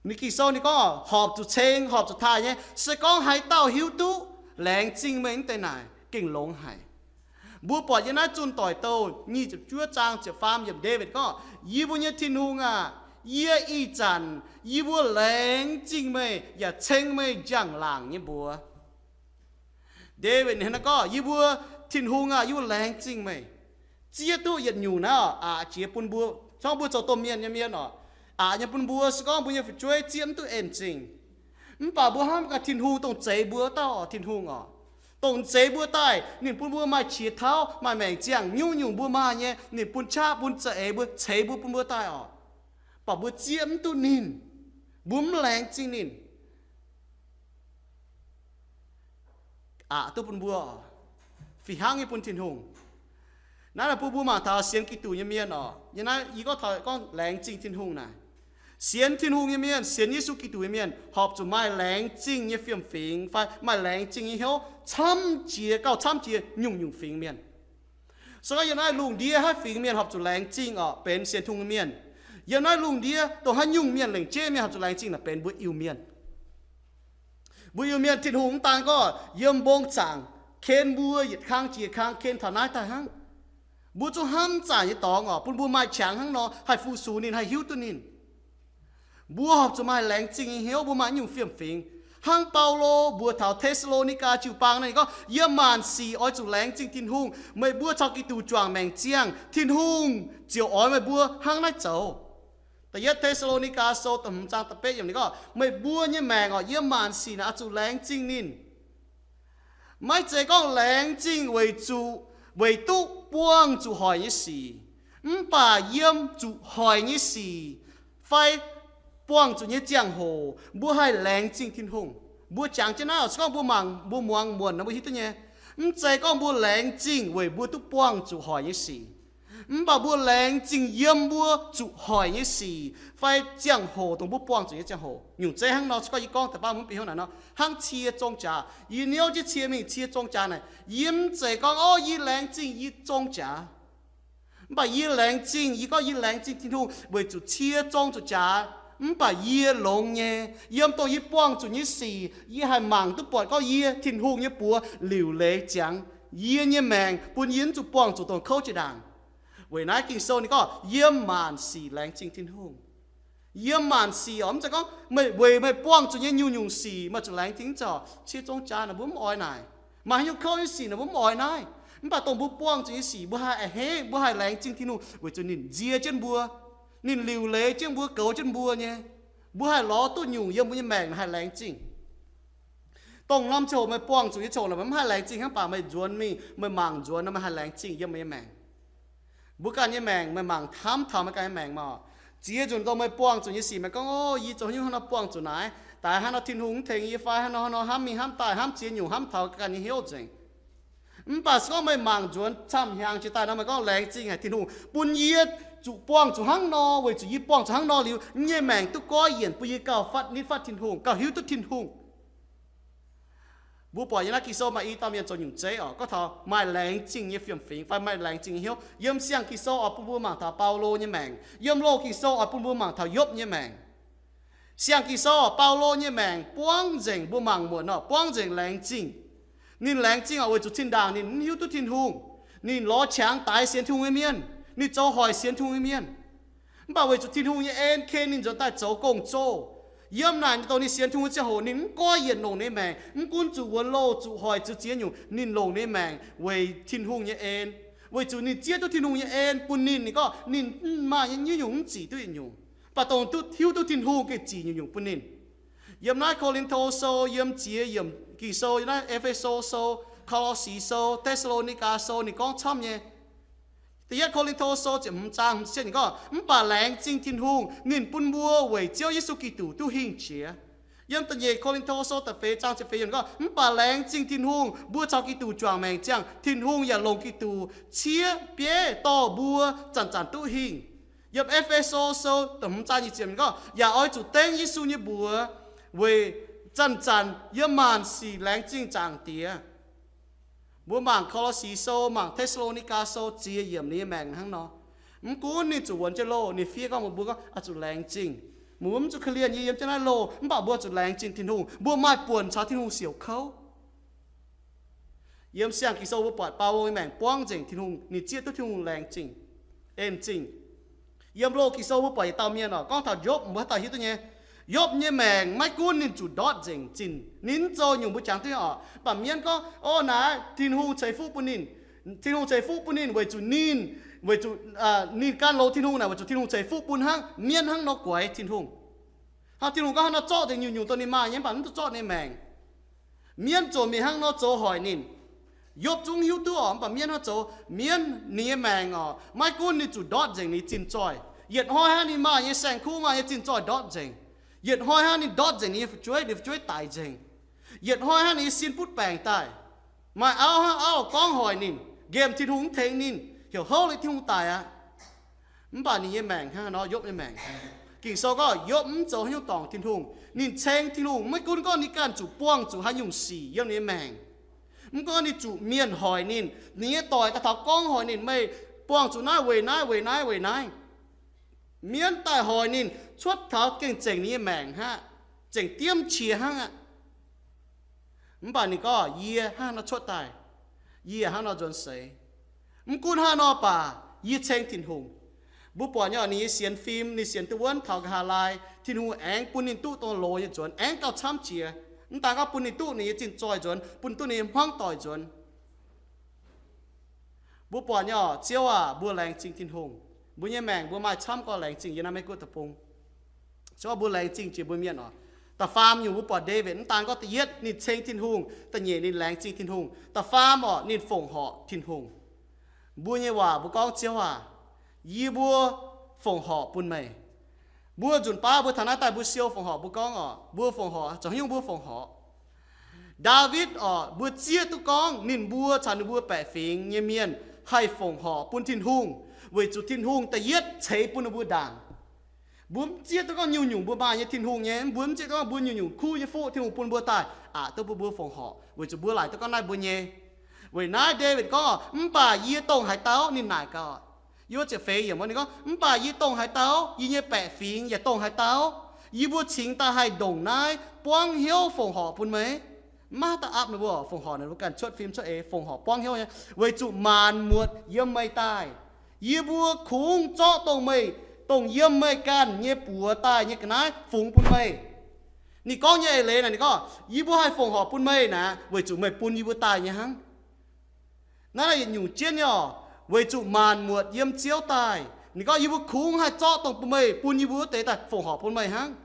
Ninh Ging-Sou ninh gorngv horpc zuqc ceng, horpc zuqc taaih nyei, se gorngv haaix dauh hiuv duqv laengz zingh meih mv deix naaic gengh longx haic. Mbuo buatc yiem naaiv Zunh Doic Douh nyic ziepc juov zaang ziepc faam yiemc Ndaawitv gorngv, Yie mbuo nyei Tin-Hungh aah! Yie ih zanc yie mbuo laengz zingh meih yaac ceng meih njang-laangc nyei mbuox. Ndaawitv ninh hnangv naaiv gorngv, Yie mbuo Tin-Hungh aah! Yie mbuo laengz zingh meih. Zieqv duqv yietc nyungc naaiv oc, aqc jiex bun mbuo, gorngv mbuo zoux domh mienh nyei mienh oc, aqc nyei bun mbuo se gorngv mbuo nyei fu'jueiv zieqv mv duqv en zingh. Mv baac mbuo hnamv gaax Tin-Hungh dongh zeix mbuo dauh oc, Tin-Hungh oc, dongh zeix mbuo daaih, ninh bun mbuo maaih qiex tauv, maaih maengc ziangh, nyungc-nyungc mbuo maaih nyei, ninh bun qaqv, bun za'eix mbuo, ceix mbuo, bun mbuo daaih oc. Mv baac mbuo zieqv mv duqv ninh, mbuo mv laengz zingh ninh. Aqc duqv bun mbuo oc, fih hnangv nyei bun Tin-Hungh. Naaiv naaic bun mbuo mangc taux sienx Giduc nyei mienh oc, yiem naaiv yie gorngv taux gorngv laengz zingh Tin-Hungh naaic. Sienx Tin-Hungh nyei mienh, sienx Yesu Giduc nyei mienh horpc zuqc maaih laengz zingh nyei fiem-fingx fai maaih laengz zingh nyei hnyouv camv jiex, gauh camv jiex nyungc-nyungc fingx mienh. Se gorngv yiem naaiv lungh ndiev haaix fingx mienh horpc zuqc laengz zingh oc, benx sienx Tin-Hungh mienh. Yiem naaiv lungh ndiev dongh haaix nyungc mienh, lengc jeiv mienh horpc zuqc laengz zingh naaic benx mbuo Iu-Mienh. Mbuo Iu-Mienh, Tin-Hungh mv daan gorngv yiem mbong zaangc ken mbuo yietc kang jiex kang, ken taux naaiv daaih hnangv. Mbuo zungv hnamv zaaic nyei dorngx oc, bun mbuo maaih qangx hnangv nor haih fu-sux ninh, haih hiuv duqv ninh. Mbuo horpc zuqc maaih laengz zingh nyei hnyouv, mbuo maaih nyungc fiem-fingx. Hnangv Baulo mbuox taux Te^saa^lo^ni^gaa jiu-baang naaiv, ninh gorngv, Yiem maanc sic oix zuqc laengz zingh Tin-Hungh. Meih mbuo caux Giduc juangc maengc ziangh, Tin-Hungh ziouc oix meih mbuo hnangv naaiv zoux. Da'yietv Te^saa^lo^ni^gaa Sou da'hmz zaang da'betv yiemc ninh gorngv, Meih mbuo nyei maengc oc, yiem maanc sic naaic oix zuqc laengz zingh ninh. Maiv zeiz gorngv laengz zingh weic zuqc, weic duqv buangh zuqc hoic nyei sic, mv baac yiem zuqc hoic nyei sic fai buangh zuqc nyei ziangh hoc mbuo haih laengz zingh Tin-Hungh. Mbuo jangx jienv naaiv oc, se gorngv mbuo mangc, mbuo muangx muonc nor mbuo hiuv duqv nyei. Mv zeiz gorngv mbuo laengz zingh weic mbuo duqv buangh zuqc hoic nyei sic, mv baac mbuo laengz zingh yiem mbuo zuqc hoic nyei sic fai ziangh hoc dongh mbuo buangh zuqc nyei ziangh hoc. Nyungc zeiv hnangv nor, se gorngv yie gorngv deix baav mbuo mv bieqc hnyouv naaic nor, hnangv cie zong jaax, yie niouv jienv cie mingh cie zong jaax naaic, yie mv zeiz gorngv, O, yie laengz zingh yie zong jaax. Mv baac yie laengz zingh, yie gorngv yie laengz zingh Tin-Hungh weic zuqc cie zong zuqc jaax, mv baac yie longx nyei. Yiem dongh yie buangh zuqc nyei sic, yie haih mangc duqv buatc gorngv yie Tin-Hungh nyei buoz liuc leiz ziangx yie nyei maengc, bun yie mv zuqc buangh zuqc dongh kouv jiex ndaangc. Weic naaiv Ging-Sou ninh gorngv, Yiem maanc sic laengz zingh Tin-Hungh. Yiem maanc sic oc, mv zeiz gorngv meih weic meih buangh zuqc nyei nyungc-nyungc sic meih zuqc laengz zingh, mv zeiz oc. Cie zong jaax naaic mbuo mv oix naaic. Maaih haaix nyungc kouv nyei sic naaic mbuo mv oix naaiv. Mv baac dongh mbuo buangh zuqc nyei sic mbuo haih a'hneiv, mbuo haih laengz zingh Tin-Hungh weic zuqc ninh nzie jienv mbuo, ninh liuc leiz jienv mbuo, goux jienv mbuo nyei. Mbuo haih lorz duqv nyungc yiem mbuo nyei maengc haih laengz zingh. Dongh norm ziangh hoc meih buangh zuqc nyei ziangh hoc naaic meih mv haih laengz zingh, hnangv baac meih nzuonx mingh, meih mangc nzuonx nor meih haih laengz zingh yiem meih nyei maengc. Mbuo ganh nyei maengc, meih mangc hnamv taux meih ganh nyei maengc maah. Ziex nzunc dongh meih buangh zuqc nyei sic, meih gorngv, O, yie zoux haaix nyungc hnangv nor buangh zuqc naaiv, daaih hnangv nor Tin-Hungh mv tengx yie fai hnangv nor hnangv nor, hnamv mingh hnamv daaih, hnamv ziex nyungc, hnamv taux ganh nyei hnyouv nzengc. Mv baac se gorngv meih mangc nzuonx camv hnyangx jiex daaih nor, meih gorngv, Laengz zingh haic Tin-Hungh bun yie zuqc buangh zuqc hnangv nor, weic zuqc yie buangh zuqc hnangv nor liuz, yie nyei maengc duqv goiv yienc, bun yie gauh fatv nitv fatv Tin-Hungh, gauh hiuv duqv Tin-Hungh. Mbuo buatc yiem naaiv Ging-Sou maaih i dauh mienh zoux nyungc zeiv oc, gorngv taux maaih laengz zingh nyei fiem-fingx fai maaih laengz zingh nyei hnyouv. Yiem siang Ging-Sou oix bun mbuo mangc taux Baulo nyei maengc. Yiem loz Ging-Sou oix bun mbuo mangc taux Yopv nyei maengc. Siang Ging-Sou, Baulo nyei maengc buangv nzengc, mbuo mangc muonc nor, buangv nzengc laengz zingh. Ninh laengz zingh oc, weic zuqc zinh ndaangc ninh mv hiuv duqv Tin-Hungh. Ninh lorz qangx daix sienx Tin-Hungh nyei mienh. Ninh zoux hoic sienx Tin-Hungh nyei mienh. Mv baac weic zuqc Tin-Hungh nyei en ken ninh nzuonx daaih zoux gong-zoh. Yiem naaic ninh dongh ninh sienx Tin-Hungh ziangh hoc ninh mv goiv yietc longc ninh nyei maengc, mv gunv zuqc wuonx loh, zuqc hoic, zuqc ziex nyungc, ninh longc ninh nyei maengc weic Tin-Hungh nyei en. Weic zuqc ninh zieqv duqv Tin-Hungh nyei en bun ninh, ninh gorngv ninh maaih nyei nyungc mv zic duqv yietc nyungc, mv baac dongh duqv hiuv duqv Tin-Hungh gengh zic nyungc-nyungc bun ninh. Yiem naaiv Ko^lin^to Sou, yiem ziex yiemc Ging-Sou, yiem naaiv E^fe^so Sou, Ko^lo^si Sou, Te^saa^lo^ni^gaa Sou, ninh gorngv camv nyei. Da'yietv Ko^lin^to Sou ziepc hmz zaang hmz ziepc cietv ninh gorngv, mv baac laengz zingh Tin-Hungh, ninh bun mbuo weic Ziouv Yesu Giduc duqv hingh qiex. Yiem da'nyeic Ko^lin^to Sou da'feix zaang ziepc feix yiemc gorngv, mv baac laengz zingh Tin-Hungh, mbuo caux Giduc juangc maengc ziangh, Tin-Hungh yaac longc Giduc ciev bieiv dorh mbuo zanc-zanc duqv hingh. Yiem E^fe^so Sou da'hmz zaang nyic ziepc gorngv, yaac oix zuqc dengv Yesu nyei mbuox weic zanc-zanc yiem maanc sic laengz zingh Zaangc Diex. Mbuo mangc Ko^lo^si Sou, mangc Te^saa^lo^ni^gaa Sou ziex yiemc ninh nyei maengc hnangv nor. Mv gunv ninh zuqc wuonx jienv loh, ninh fiev gorngv mbuox mbuo gorngv oix zuqc laengz zingh. Mbuo mv zuqc korv-lienh yie yiem jienv naaiv loh, mv baac mbuo zuqc laengz zingh Tin-Hungh. Mbuo maaih buonc caux Tin-Hungh siouc kouv. Yiem Siang-Ging-Sou mbuo buatc Baulo nyei maengc buangv nzengc Tin-Hungh, ninh zieqv duqv Tin-Hungh laengz zingh, en zingh. Yiem Loz-Ging-Sou mbuo buatc yietc dauh mienh oc, gorngv taux Yopv mbuo haaix dauh hiuv duqv nyei. Yopv nyei maengc maiv gunv ninh zuqc ndortv nzengc zinh, ninh mv zoux nyungc mbuo jangx duqv nyei oc, mv baac mienh gorngv, o, naaiv Tin-Hungh ceix fuqv bun ninh. Tin-Hungh ceix fuqv bun ninh weic zuqc ninh, weic zuqc ninh gan longx Tin-Hungh naaic weic zuqc Tin-Hungh ceix fuqv bun hnangv. Mienh hnangv nor guaix Tin-Hungh. Hnangv Tin-Hungh gorngv hnangv nor zorqv nzengc nyungc-nyungc dongh ninh maaih nyei, mv baac mv duqv zorqv ninh maengc. Mienh zoux mingh hnangv nor zoux hoic ninh. Yopv zungv hiuv duqv oc, mv baac mienh hnangv zoux, mienh ninh nyei maengc oc, maiv gunv ninh zuqc ndortv nzengc ninh zinh zoih. Yietc hnoi hnangv ninh maaih nyei saeng-kuv, maaih nyei zinh zoih ndortv nzengc. Yietc hnoi hnangv ninh ndortv nzengc ninh nyei fu'jueiv, ninh fu'jueiv daic nzengc. Yietc hnoi hnangv ninh nyei sin butv baengc daaih. Maaih auv hnangv auv gorngv hoic ninh, nqemh Tin-Hungh mv tengx ninh, heuc houv liuz Tin-Hungh daic aqv. Mv baac ninh nyei maengc hnangv nor, Yopv nyei maengc. Ging-Sou gorngv Yopv mv zoux haaix nyungc dorngc Tin-Hungh. Ninh ceng Tin-Hungh, maiv gunv gorngv ninh ganh zuqc buangh zuqc haaix nyungc sic yiem ninh nyei maengc. Mv gunv ninh zuqc mienh hoic ninh, ninh nyei doic daaih taux gorngv hoic ninh, meih buangh zuqc naaiv weic naaiv, weic naaiv, weic naaiv. Mienv daaih hoic ninh cuotv taux gengh zengc ninh nyei maengc hnangv, zengc diemv qiex hnangv aqv. Mv baac ninh gorngv, yie hnangv nor cuotv daaih, yie hnangv nor nzuonx seix. Mv gunv hnangv nor baac yie ceng Tin-Hungh. Mbuo buatc nyei oc, ninh nyei sienx fim, ninh sienx duqv wuonv taux nqa'haav laai, Tin-Hungh aengx bun ninh duqv dongh loz nyei nzuonx, aengx gauh camv jiex. Mv daan gorngv bun ninh duqv ninh nyei zinh zoih nzuonx, bun duqv ninh nyei hmuangv doic nzuonx. Mbuo buatc nyei oc, Ziouv aac, mbuo laengz zingh Tin-Hungh. Mbuo nyei maengc mbuo maaih camv gorngv laengz zingh yiem naaiv Meiv Guoqv deic-bung. Se gorngv mbuo laengz zingh jiex mbuo mienh oc. Da'faam nyungc mbuo buatc Ndaawitv mv daan gorngv da'yietv ninh ceng Tin-Hungh, da'nyeic ninh laengz zingh Tin-Hungh, da'faam oc ninh fongc horc Tin-Hungh. Mbuo nyei waac mbuo gorngv, Ziouv aac, yie mbuo fongc horc bun meih. Mbuo nzunc baav mbuo taux naaiv daaih mbuo siou fongc horc mbuo gorngv oc, mbuo fongc horc zoux haaix nyungc mbuo fongc horc. Ndaawitv oc, mbuo zieqv duqv gorngv ninh mbuo caux ninh mbuo baeqc fingx nyei mienh haih fongc horc bun Tin-Hungh, weic zuqc Tin-Hungh da'yietv ceix bun ninh mbuo ndaangc. Mbuo mv zieqv duqv gorngv nyungc-nyungc mbuo maaih nyei Tin-Hungh nyei, mbuo mv zieqv duqv gorngv mbuo nyungc-nyungc kuv nyei fuqv Tin-Hungh bun mbuo daaih aqc duqv bun mbuo fongc horc, weic zuqc mbuo laaic duqv gorngv naaiv mbuo nyei. Weic naaiv Ndaawitv gorngv, mv baac yie dongh haaix dauh? Ninh naaic gaax, yiem ziepc feix yiemc wuov ninh gorngv, mv baac yie dongh haaix dauh? Yie nyei baeqc fingx yaac dongh haaix dauh? Yie mbuo cingx daaih haih ndongc naaiv buangv hnyouv fongc horc bun meih. Mv maaih haaix dauh aapv ninh mbuo fongc horc, ninh mbuo ganh cuotv fim cuotv eix fongc horc buangv hnyouv nyei, weic zuqc maanc muotc yiem meih daaih. Yie mbuo kungx zorqv dongh meih, dongh yiem meih ganh nyei buoz daaih nyei ga'naaiv fungx bun meih. Ninh gorngv nyei eix leiz naaic, ninh gorngv, yie mbuo haih fongc horc bun meih naaic, weic zuqc meih bun yie mbuo daaih nyei hnangv. Naaiv yietc nyungc jienv nyei oc, weic zuqc maanc muotc yiem Ziouv daaih. Ninh gorngv, yie mbuo kungx haih zorqv dongh bun meih, bun yie mbuo wuov deix daaih fongc horc bun meih hnangv.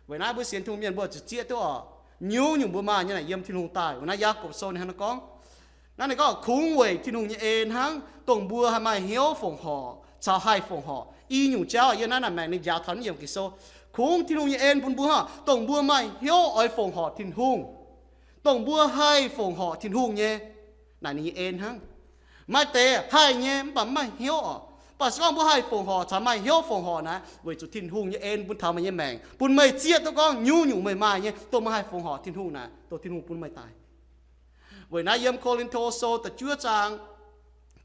Weic naaiv mbuo sienx Tin-Hungh mienh mbuo zuqc zieqv duqv oc, nyungc-nyungc mbuo maaih nyei naaic yiem Tin-Hungh daaih. Weic naaiv Yaagorpc Sou ninh hnangv nor gorngv, naaiv ninh gorngv kungx weic Tin-Hungh nyei en hnangv, dongh mbuo haih maaih hnyouv fongc horc caux haih fongc horc. I nyungc jauv yiem naaiv naaic maengc ninh njaaux taux naaiv yiemc Ging-Sou, kungx Tin-Hungh nyei en bun mbuo hnangv, dongh mbuo maaih hnyouv oix fongc horc Tin-Hungh, dongh mbuo haih fongc horc Tin-Hungh nyei, naaic ninh nyei en hnangv. Maaih deix haih nyei mv baac mv maaih hnyouv oc. Mv baac se gorngv mbuo haih fongc horc caux maaih hnyouv fongc horc naaic, weic zuqc Tin-Hungh nyei en bun taux meih nyei maengc, bun meih zieqv duqv gorngv nyungc-nyungc meih maaih nyei, dongh meih haih fongc horc Tin-Hungh naaic, dongh Tin-Hungh bun meih daaih. Weic naaiv yiem Ko^lin^to Sou da'juov zaang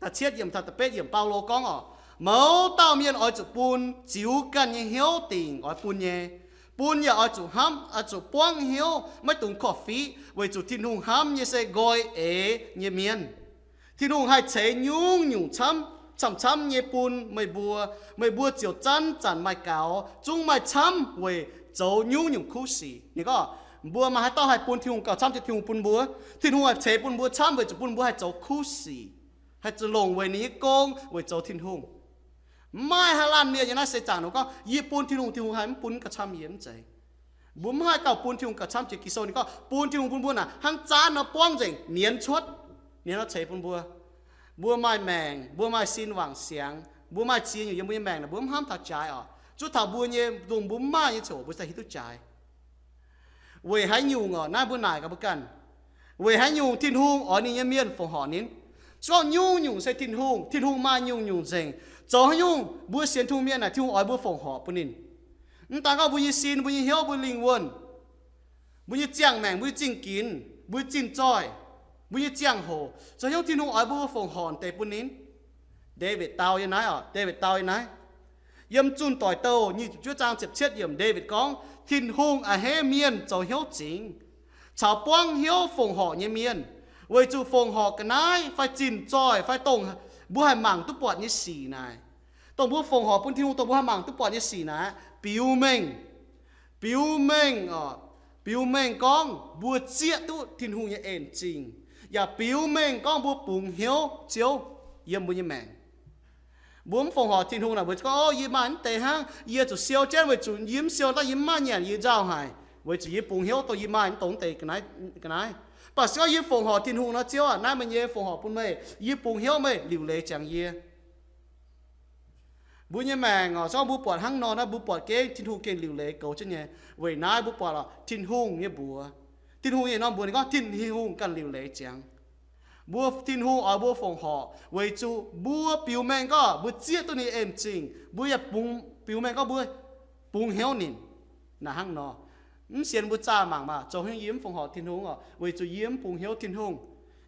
da'cietv yiemc taux da'betv yiemc Baulo gorngv oc, mouz dauh mienh oix zuqc bun ziux ganh nyei hnyouv dingc oix bun nyei. Bun yaac oix zuqc hnamv, oix zuqc buangv hnyouv, maiv dungx korv-fiqv, weic zuqc Tin-Hungh hnamv nyei se nqoi eix nyei mienh. Tin-Hungh haih ceix nyungc-nyungc camv, camv-camv nyei bun meih mbuo. Meih mbuo ziouc zanc-zanc maaih gaux, zungv maaih camv weic zoux nyungc-nyungc kuv sic. Ninh gorngv, mbuo maaih haaix dauh haih bun Tin-Hungh gauh camv, Tin-Hungh bun mbuo? Tin-Hungh haih ceix bun mbuo camv weic zuqc bun mbuo haih zoux kuv sic, haih zuqc longc weic ninh nyei gong weic zoux Tin-Hungh. Maiv maaih haaix laanh mienh yiem naaiv seix zaangc nor gorngv, yie bun Tin-Hungh, Tin-Hungh haih mv bun gauh camv yie, mv zeiz. Mbuo mv haih gauh bun Tin-Hungh gauh camv jiex. Ging-Sou ninh gorngv bun Tin-Hungh bun mbuo naaic hnangv zaanv nor buangv nzengc, nienx cuotv, ninh nor ceix bun mbuo. Mbuo maaih maengc, mbuo maaih sin wangc siangx, mbuo maaih ziex nyungc yiem mbuo nyei maengc naaic, mbuo mv hnamv taux jaaix oc. Zuov taux mbuo nyei, dongh mbuo mv maaih nyei ziangh hoc mbuo ziouc hiuv duqv jaaix. Weic haaix nyungc oc? Naaiv mbuo naaic gaax mbuo ganh. Weic haaix nyungc Tin-Hungh oix ninh nyei mienh fongc horc ninh? Se gorngv nyungc-nyungc se Tin-Hungh, Tin-Hungh maaih nyungc-nyungc nzengc. Zoux haaix nyungc mbuo sienx Tin-Hungh mienh naaic, Tin-Hungh oix mbuo fongc horc bun ninh? Mv daan gorngv mbuo nyei sin, mbuo nyei hnyouv, mbuo nyei lingh wuonh, mbuo nyei ziangh maengc, mbuo nyei zingh ginx, mbuo nyei zinh zoih, mbuo nyei ziangh hoc, zoux haaix nyungc Tin-Hungh oix mbuo fongc horc deix bun ninh? Ndaawitv dau yiem naaiv oc. Ndaawitv dau yiem naaiv. Yiem Zunh Doic Douh nyic ziepc juov zaang ziepc cietv yiemc, Ndaawitv gorngv, Tin-Hungh a'hneiv mienh zoux hnyouv zingx caux buangv hnyouv fongc horc nyei mienh, weic zuqc fongc horc ga'naaiv fai zinh zoih fai dongh mbuo haih mangc duqv buatc nyei sic naaic, dongh mbuo fongc horc bun Tin-Hungh, dongh mbuo haih mangc duqv buatc nyei sic naaic, biux mengh, biux mengh oc, biux mengh gorngv mbuo zieqv duqv Tin-Hungh nyei en zingh, yaac biux mengh gorngv mbuo bungx hnyouv Ziouv yiem mbuo nyei maengc. Mbuo mv fongc horc Tin-Hungh naaic, mbuo gorngv, O, yie maaih mv deix hnangv, yie zuqc siou jienv weic zuqc yie mv siou daaih yie mv maaih nyanc yie nzauh haic, weic zuqc yie bungx hnyouv dongh yie maaih mv dongh mv deix ga'naaiv. Mv baac se gorngv yie fongc horc Tin-Hungh nor, Ziouv aac, naaiv meih nyei fongc horc bun meih, yie bungx hnyouv meih liuc leiz ziangx yie. Mbuo nyei maengc oc, se gorngv mbuo buatc hnangv nor naaiv, mbuo buatc gengh Tin-Hungh gengh liuc leiz goux jienv nyei. Weic naaiv mbuo buatc oc, Tin-Hungh nyei mbuox, Tin-Hungh nyei norm mbuox ninh gorngv Tin-Hungh ganh liuc leiz ziangx. Mbuo, Tin-Hungh oix mbuo fongc horc weic zuqc mbuo biux mengh gorngv mbuo zieqv duqv ninh en zingh, mbuo yaac bungx, biux mengh gorngv mbuo bungx hnyouv ninh. Naaic hnangv nor, mv sienx mbuo zaah mangc maah, zoux haaix nyungc yie mv fongc horc Tin-Hungh oc, weic zuqc yie mv bungx hnyouv Tin-Hungh.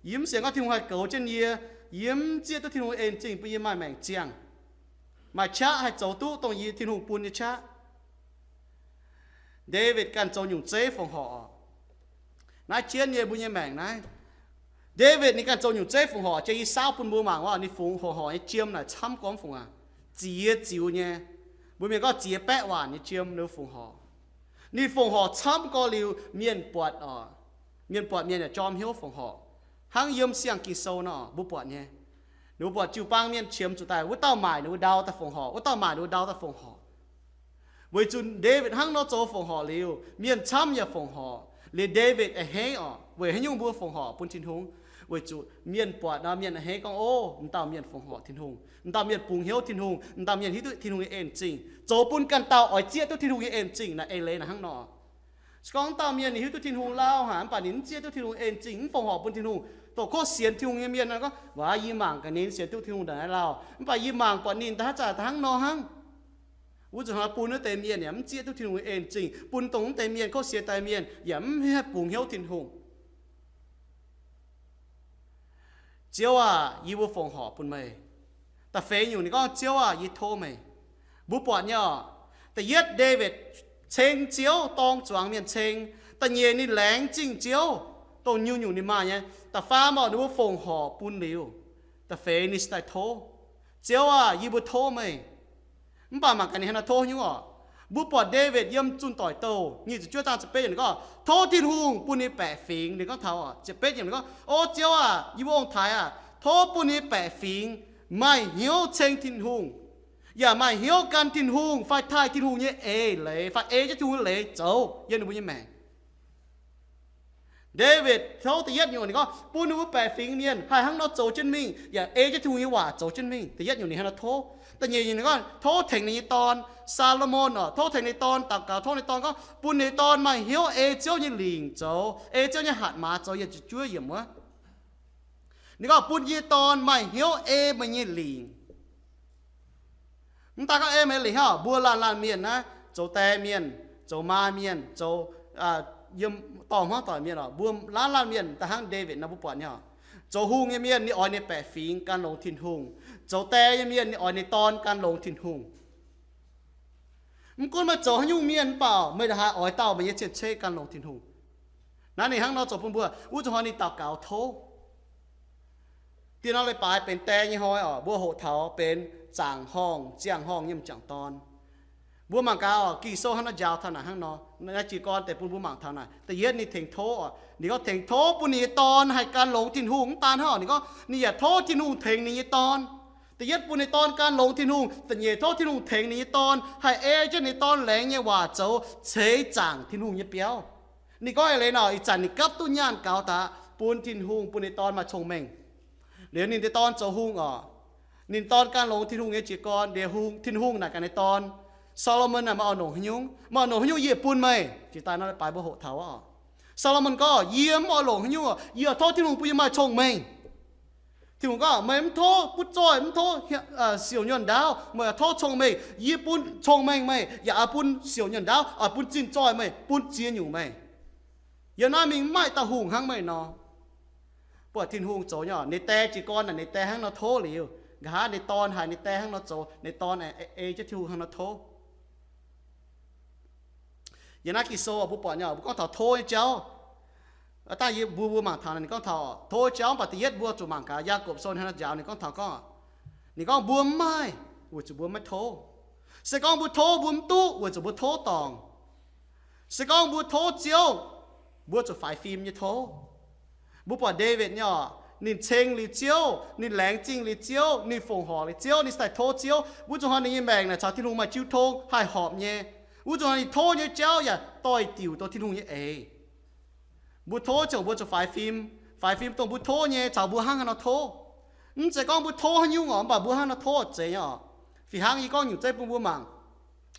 Yie mv sienx gorngv Tin-Hungh haih goux jienv yie, yie mv zieqv duqv Tin-Hungh en zingh bun yie maaih maengc ziangh, maaih qaqv haih zoux duqv dongh yie Tin-Hungh bun nyei qaqv. Ndaawitv ganh zoux nyungc zeiv fongc horc. Naaiv jienv nyei mbuo nyei maengc naaiv, Ndaawitv ninh ganh zoux nyungc zeiv fongc horc. Jiex yie saauv bun mbuo mangc oc, ninh fongc horc nyei jiem naaic camv gormx fungc aac, ziex ziux nyei. Mbuo mienh gorngv ziex baeqv waanc nyei jiem ninh fongc horc. Ninh fongc horc camv gorx liuz, mienh buatc oc, mienh buatc mienh yaac jorm hnyouv fongc horc. Hnangv yiem siang Ging-Sou nor mbuo buatc nyei. Ninh mbuo buatc jiu-baang mienh qiemx zuqc daaih, wuov dauh maaic ninh mbuo ndau daaih fongc horc, wuov dauh maaic ninh mbuo ndau daaih fongc horc. Weic zuqc Ndaawitv hnangv nor zoux fongc horc liuz, mienh camv yaac fongc horc. Liuz Ndaawitv a'hneiv oc, weic haaix nyungc mbuo fongc horc bun Tin-Hungh? Weic zuqc mienh buatc nor, mienh a'hneiv gorngv, O, m'dauh mienh fongc horc Tin-Hungh, m'dauh mienh bungx hnyouv Tin-Hungh, m'dauh mienh hiuv duqv Tin-Hungh nyei en zingh, zoux bun ganh dauh oix zieqv duqv Tin-Hungh nyei en zingh naaic. Eix leiz naaic hnangv nor. Se gorngv m'dauh mienh ninh hiuv duqv Tin-Hungh lauh haic, mv baac ninh mv zieqv duqv Tin-Hungh en zingh, mv fongc horc bun Tin-Hungh, dongh kov sienx Tin-Hungh nyei mienh nor gorngv, Waac, yie mangc gaax ninh sienx duqv Tin-Hungh ndongc naaiv lauh, mv baac yie mangc buatc ninh daaih haaix zanc daaih hnangv nor hnangv. Wuov zuqc hnoi bun wuov deix mienh yaac mv zieqv duqv Tin-Hungh nyei en zingh, bun dongh wuov deix mienh kov sienx daaih mienh yaac mv haih bungx hnyouv Tin-Hungh. Ziouv aah! Yie mbuo fongc horc bun meih. Da'feix nyungc ninh gorngv, Ziouv aah! Yie tov meih. Mbuo buatc nyei oc, da'yietv Ndaawitv ceng Ziouv dorng zuangx mienh ceng. Da'nyeic ninh laengz zingh Ziouv dongh nyungc-nyungc ninh maaih nyei. Da'faam oc, ninh mbuo fongc horc bun liuz, da'feix ninh se daaih tov, Ziouv aah! Yie mbuo tov meih. Mv baac mangc gaax ninh hnangv naaiv tov nyungc oc. Mbuo buatc Ndaawitv yiem Zunh Doic Douh nyic ziepc juov zaang ziepc betv yiemc ninh gorngv, tov Tin-Hungh bun ninh baeqc fingx. Ninh gorngv taux ziepc betv yiemc ninh gorngv, O Ziouv aah! Yie mbuo ong-taaix aah! Tov bun ninh baeqc fingx maaih hnyouv ceng Tin-Hungh, yaac maaih hnyouv gan Tin-Hungh fai taaih Tin-Hungh nyei eix leiz fai ei jienv Tin-Hungh nyei leiz zoux yiem ninh mbuo nyei maengc. Ndaawitv tov da'yietv nyungc ninh gorngv bun ninh mbuo baeqc fingx mienh haih hnangv nor zoux jienv mingh, yaac ei jienv Tin-Hungh nyei waac zoux jienv mingh. Da'yietv nyungc ninh hnangv nor tov. Da'nyeic nyungc ninh gorngv tov tengx ninh nyei dorn, Saa^lo^morn oc, tov tengx ninh dorn daux gaux, tov ninh dorn gorngv bun ninh dorn maaih hnyouv ei Ziouv nyei lingc zoux, ei Ziouv nyei hatc maaz zoux, yiem ziepc juov yiemc wuov. Ninh gorngv bun yie nyei dorn maaih hnyouv ei meih nyei lingc. Mv daan gorngv ei meih lingc hnangv, mbuo laanh laanh mienh naaiv, zoux die mienh, zoux maa mienh, zoux, yiem dorngh hmuangv doic mienh oc, mbuo laanh laanh mienh da'hnangv Ndaawitv nor mbuo buatc nyei oc. Zoux hungh nyei mienh ninh oix ninh baeqc fingx gan longx Tin-Hungh. Zoux die nyei mienh ninh oix ninh dorn gan longx Tin-Hungh. Mv gunv meih zoux haaix nyungc mienh mv baac meih haiz oix dauh meih nyei cien-ceqv gan longx Tin-Hungh. Naaiv ninh hnangv nor zoux bun mbuo, wuov zuqc hnoi ninh daux gaux tov. Dinh nor leiz-baaix benx die nyei hnoi oc, mbuo hoqc taux benx zaangc horngh ziangh horngh nyei m'jangc dorn. Mbuo mangc gaax oc, Ging-Sou hnangv nor njaaux taux naaic hnangv nor, naaiv jiez gorn deix bun mbuo mangc taux naaic. Da'yietv ninh tengx tov oc, ninh gorngv tengx tov bun ninh nyei dorn haih gan longx Tin-Hungh. Mv daan hnangv oc, ninh gorngv ninh yaac tov Tin-Hungh tengx ninh nyei dorn. Da'yietv bun ninh dorn gan longx Tin-Hungh, da'nyeic tov Tin-Hungh tengx ninh nyei dorn haih ei jienv ninh dorn laengz nyei waac zoux ceix zaangc Tin-Hungh nyei biauv. Ninh gorngv eix leiz nor, ih zanc ninh gapv duqv nyaanh gaux daaih bun Tin-Hungh bun ninh dorn maaih cong-mengh. Liuz ninh nyei dorn zoux hungh oc, ninh dorn gan longx Tin-Hungh nyei jiez gorn, liuz hungh, Tin-Hungh naaic gaax ninh dorn, Saa^lo^morn aah, meih oix longc haaix nyungc? Meih oix longc haaix nyungc yie bun meih. Jiex daaih nor leiz-baaix mbuo hoqc taux oc. Saa^lo^morn gorngv, yie mv oix longc haaix nyungc, yie oix tov Tin-Hungh bun yie maaih cong-mengh. Tin-Hungh gorngv, meih mv tov butv zoih, mv tov siouc nyuonh ndaauv, meih oix tov cong-mengh. Yie bun cong-mengh meih, yaac oix bun siouc nyuonh ndaauv, oix bun zinh zoih meih, bun ziex nyungc meih. Yiem naaiv mingh mv maaih dauh hungh hnangv meih nor. Buatc Tin-Hungh zoux nyei oc, ninh die jiez gorn naaic ninh die hnangv nor tov liuz, nqa'haav ninh dorn haiz ninh die hnangv nor zoux, ninh dorn aengx ei jienv Tin-Hungh hnangv nor tov. Yiem naaiv Ging-Sou mbuo buatc nyei oc, mbuo gorngv taux tov nyei jauv. Dangh yie mbuo, mbuo mangc taux ninh gorngv taux tov nyei jauv, mv baac da'yietv mbuo zuqc mangc gaax Yaagorpc Sou hnangv nor njaaux ninh gorngv taux gorngv, ninh gorngv mbuo mv maaih weic zuqc mbuo maiv tov. Se gorngv mbuo tov mbuo mv duqv weic zuqc mbuo tov dorngc. Se gorngv mbuo tov Ziouv, mbuo zuqc faix fim nyei tov. Mbuo buatc Ndaawitv nyei oc, ninh ceng liuz Ziouv, ninh laengz zingh liuz Ziouv, ninh fongc horc liuz Ziouv, ninh se daaih tov Ziouv. Wuov zuqc hnoi ninh nyei maengc naaic caux Tin-Hungh maaih jiu tong haih horpc nyei. Wuov zuqc hnoi ninh tov nyei jauv yaac doix-diuc tongx Tin-Hungh nyei eix. Mbuo tov ziouc mbuo zuqc faix fim. Faix fim dongh mbuo tov nyei caux mbuo hnangv haaix nor tov. Mv zeiz gorngv mbuo tov haaix nyungc oc, mv baac mbuo hnangv haaix nor tov zeiz nyei oc. Fih hnangv yie gorngv nyungc zeiv bun mbuo mangc.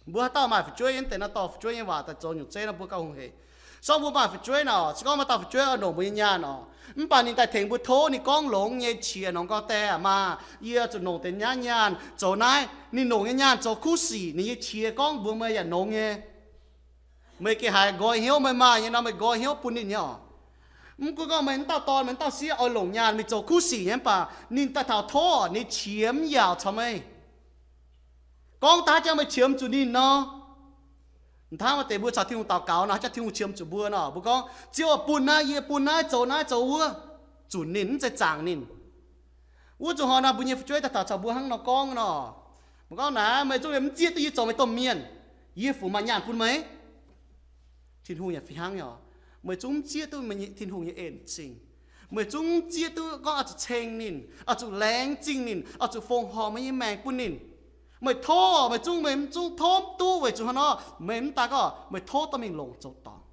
Mbuo haaix dauh maaih fu'jueiv nyei, deix nor dorh fu'jueiv nyei waac daaih zoux nyungc zeiv nor mbuo gauh hungh hec. Se gorngv mbuo maaih fu'jueiv naaic, se gorngv maaih dauh fu'jueiv oix longc mbuo nyei nyaanh oc, mv baac ninh daaih tengx mbuo tov, ninh gorngv longx nyei qiex nongx gorngv, Die aac, maah, yie zuqc longc deix naaiv nyaanh zoux naaiv. Ninh longc nyei nyaanh zoux kuv sic, ninh nyei qiex gorngv mbuox meih yaac nongx nyei. Meih geh haiz nqoi hnyouv, meih maaih nyei nor meih nqoi hnyouv bun ninh nyei oc. Mv gunv gorngv meih mv dauh dorn, meih mv dauh sieqv oix longc nyaanh mingh zoux kuv sic nyei, mv baac ninh daaih taux tov, ninh qiex mv yaauc caux meih. Gorngv daaih jangx meih qiemx zuqc ninh nor. Mv hnangv maaih deix mbuo caux Tin-Hungh daux gaux nor, jangx Tin-Hungh qiemx zuqc mbuo nor, mbuo gorngv, Ziouv aah, bun naaiv yie, bun naaiv, zoux naaiv zoux wuov, zunc ninh, mv zeiz zaangc ninh. Wuov zuqc hnoi nor mbuo nyei fu'jueiv daaih taux caux mbuo hnangv nor gorngv nor, mbuo gorngv, Naaiv meih zungv mv zieqv duqv yie zoux meih domh mienh, yie fungc maaih nyaanh bun meih? Tin-Hungh yaac fih hnangv nyei oc. Meih zungv mv zieqv duqv meih nyei Tin-Hungh nyei en zingh. Meih zungv mv zieqv duqv gorngv oix zuqc ceng ninh, oix zuqc laengz zingh ninh, oix zuqc fongc horc meih nyei maengc bun ninh. Meih tov, meih zungv, meih mv zungv tov mv duqv weic zuqc hnangv nor, meih mv daan gorngv meih tov dorh mingh longc zoux dorngc.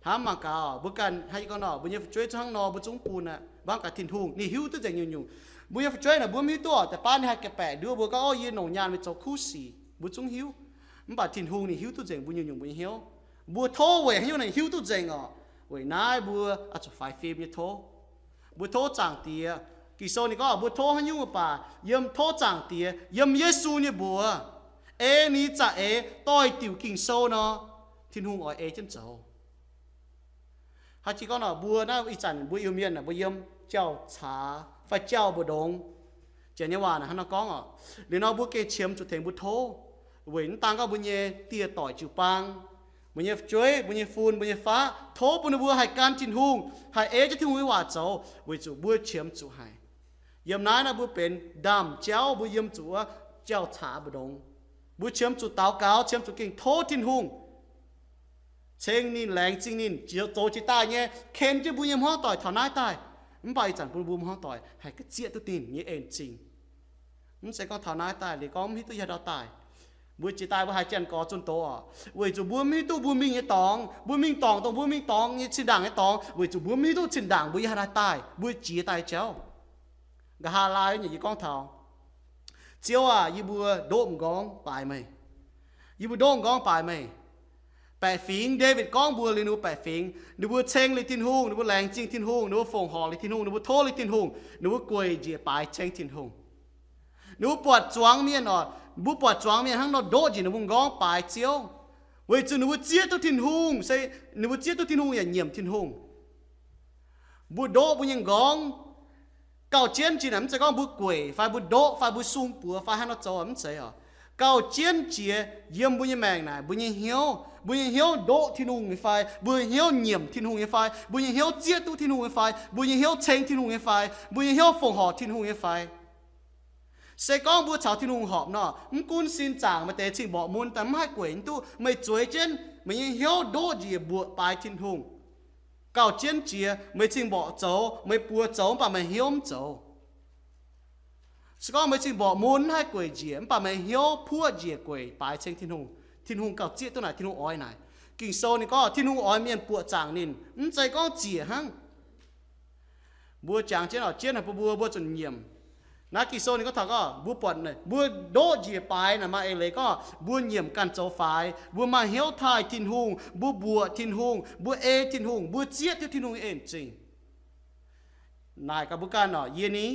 Hnamv mangc gaax, mbuo ganh hnangv yie gorngv nor, mbuo nyei fu'jueiv zungv hnangv nor, mbuo zungv bun aqv. Mv baac Tin-Hungh ninh hiuv duqv nzengc nyungc-nyungc. Mbuo nyei fu'jueiv naaic mbuo mv hiuv duqv oc, da'faanh ninh haih ga'baeqc nduov mbuo gorngv, Ov, yie longc nyaanh mingh zoux kuv sic, mbuo zungv hiuv. Mv baac Tin-Hungh ninh hiuv duqv nzengc mbuo nyungc-nyungc mbuo nyei hnyouv. Mbuo tov weic haaix nyungc ninh hiuv duqv nzengc oc. Weic naaiv mbuo oix zuqc faix fim nyei tov. Mbuo tov Zaangc Diex. Ging-Sou ninh gorngv mbuo tov haaix nyungc baac yiem tov Zaangc Diex, yiem Yesu nyei mbuox, ei ninh za'eix doix-diuc Ging-Sou nor, Tin-Hungh oix ei jienv zoux. Haaix jiex gorngv nor, mbuo naaiv ih zanc mbuo Iu-Mienh naaic mbuo yiem jauv-caax fai jauv mbu'ndongx. Janx nyei waac naaic hnangv nor gorngv oc. Liuz nor mbuo gengh qiemx zuqc tengx mbuo tov, weic mv daan gorngv mbuo nyei dieh doic jiu-baang, mbuo nyei fu'jueiv, mbuo nyei fun, mbuo nyei faqv, tov bun ninh mbuo haih gan Tin-Hungh, haih ei jienv Tin-Hungh nyei waac zoux, weic zuqc mbuo qiemx zuqc haic. Yiem naaiv naaiv mbuo benx ndaamv-jauv, mbuo yiem zuqc wuov jauv-caax mbu'ndongx. Mbuo qiemx zuqc daux gaux, qiemx zuqc gengh tov Tin-Hungh, ceng ninh, laengz zingh ninh, zoux jiex daaih nyei, ken jienv mbuo nyei hmuangv doic taux naaiv daaih. Mv baac ih zanc bun mbuo hmuangv doic haih ga'zieqv duqv ninh nyei en zingh. Mv zeiz gorngv taux naaiv daaih liuz gorngv mv hiuv duqv yie haaix ndau daaih. Mbuo jiex daaih mbuo haiz janx-gorx zunh doz oc, weic zuqc mbuo mv hiuv duqv mbuo mingh nyei dorngx, mbuo mingh dorngc dongh mbuo mingh dorngx nyei cin-ndaangc nyei dorngx, weic zuqc mbuo mv hiuv duqv cin-ndaangc mbuo yiem haaix daaih, mbuo jiex daaih jauv. Nqa'haav laai nyei yie gorngv taux, Ziouv aah, yie mbuo ndoqv m'nqorngv baaix meih. Yie mbuo ndoqv m'nqorngv baaix meih. Baeqc fingx, Ndaawitv gorngv mbuox liuz ninh mbuo baeqc fingx, ninh mbuo ceng liuz Tin-Hungh, ninh mbuo laengz zingh Tin-Hungh, ninh mbuo fongc horc liuz Tin-Hungh, ninh mbuo tov liuz Tin-Hungh, ninh mbuo gueic njiec baaix ceng Tin-Hungh. Ninh mbuo buatc zuangx mienh oc, mbuo buatc zuangx mienh hnangv nor ndoqv njiec ninh mbuo m'nqorngv baaix Ziouv, weic zuqc ninh mbuo zieqv duqv Tin-Hungh, se ninh mbuo zieqv duqv Tin-Hungh yaac nyiemc Tin-Hungh. Mbuo ndoqv mbuo nyei m'nqorngv gauh jienv jiex naaic, mv zeiz gorngv mbuo gueic fai mbuo ndoqv fai mbuo sung buoz fai hnangv nor zoux, mv zeiz oc. Gauh jienv jiex yiem mbuo nyei maengc naaic, mbuo nyei hnyouv, mbuo nyei hnyouv ndoqv Tin-Hungh nyei fai, mbuo nyei hnyouv nyiemc Tin-Hungh nyei fai, mbuo nyei hnyouv zieqv duqv Tin-Hungh nyei fai, mbuo nyei hnyouv ceng Tin-Hungh nyei fai, mbuo nyei hnyouv fongc horc Tin-Hungh nyei fai. Se gorngv mbuo caux Tin-Hungh horpc nor, mv gunv sin zaangc maaih deix cing-mborqc mun daaih mv haih gueic mv duqv, meih zueiz jienv meih nyei hnyouv ndoqv njiec mbuoqc baaix Tin-Hungh. Gauh jienv jiex meih cing-mborqc zoux, meih buoz zoux mv baac meih hnyouv mv zoux. Se gorngv meih cing-mborqc mun mv haih gueic njiec mv baac meih hnyouv puoqv njiec gueic baaix ceng Tin-Hungh, Tin-Hungh gauh zieqv duqv naaic, Tin-Hungh oix naaic. Ging-Sou ninh gorngv Tin-Hungh oix mienh buoqc zaangc ninh, mv zeiz gorngv ziec hnangv. Mbuo jangx jienv oc, jienv haic bun mbuo, mbuo zuqc nyiemc. Naaiv Ging-Sou ninh gorngv taux gorngv mbuo buatc, mbuo ndoqv njiec baaix naaic maaih eix leiz gorngv mbuo nyiemc ganh zoux faix, mbuo maaih hnyouv taaih Tin-Hungh, mbuo mbuoqc Tin-Hungh, mbuo ei Tin-Hungh, mbuo zieqv duqv Tin-Hungh nyei en-zingh. Naaic gaax mbuo ganh oc, yie ni,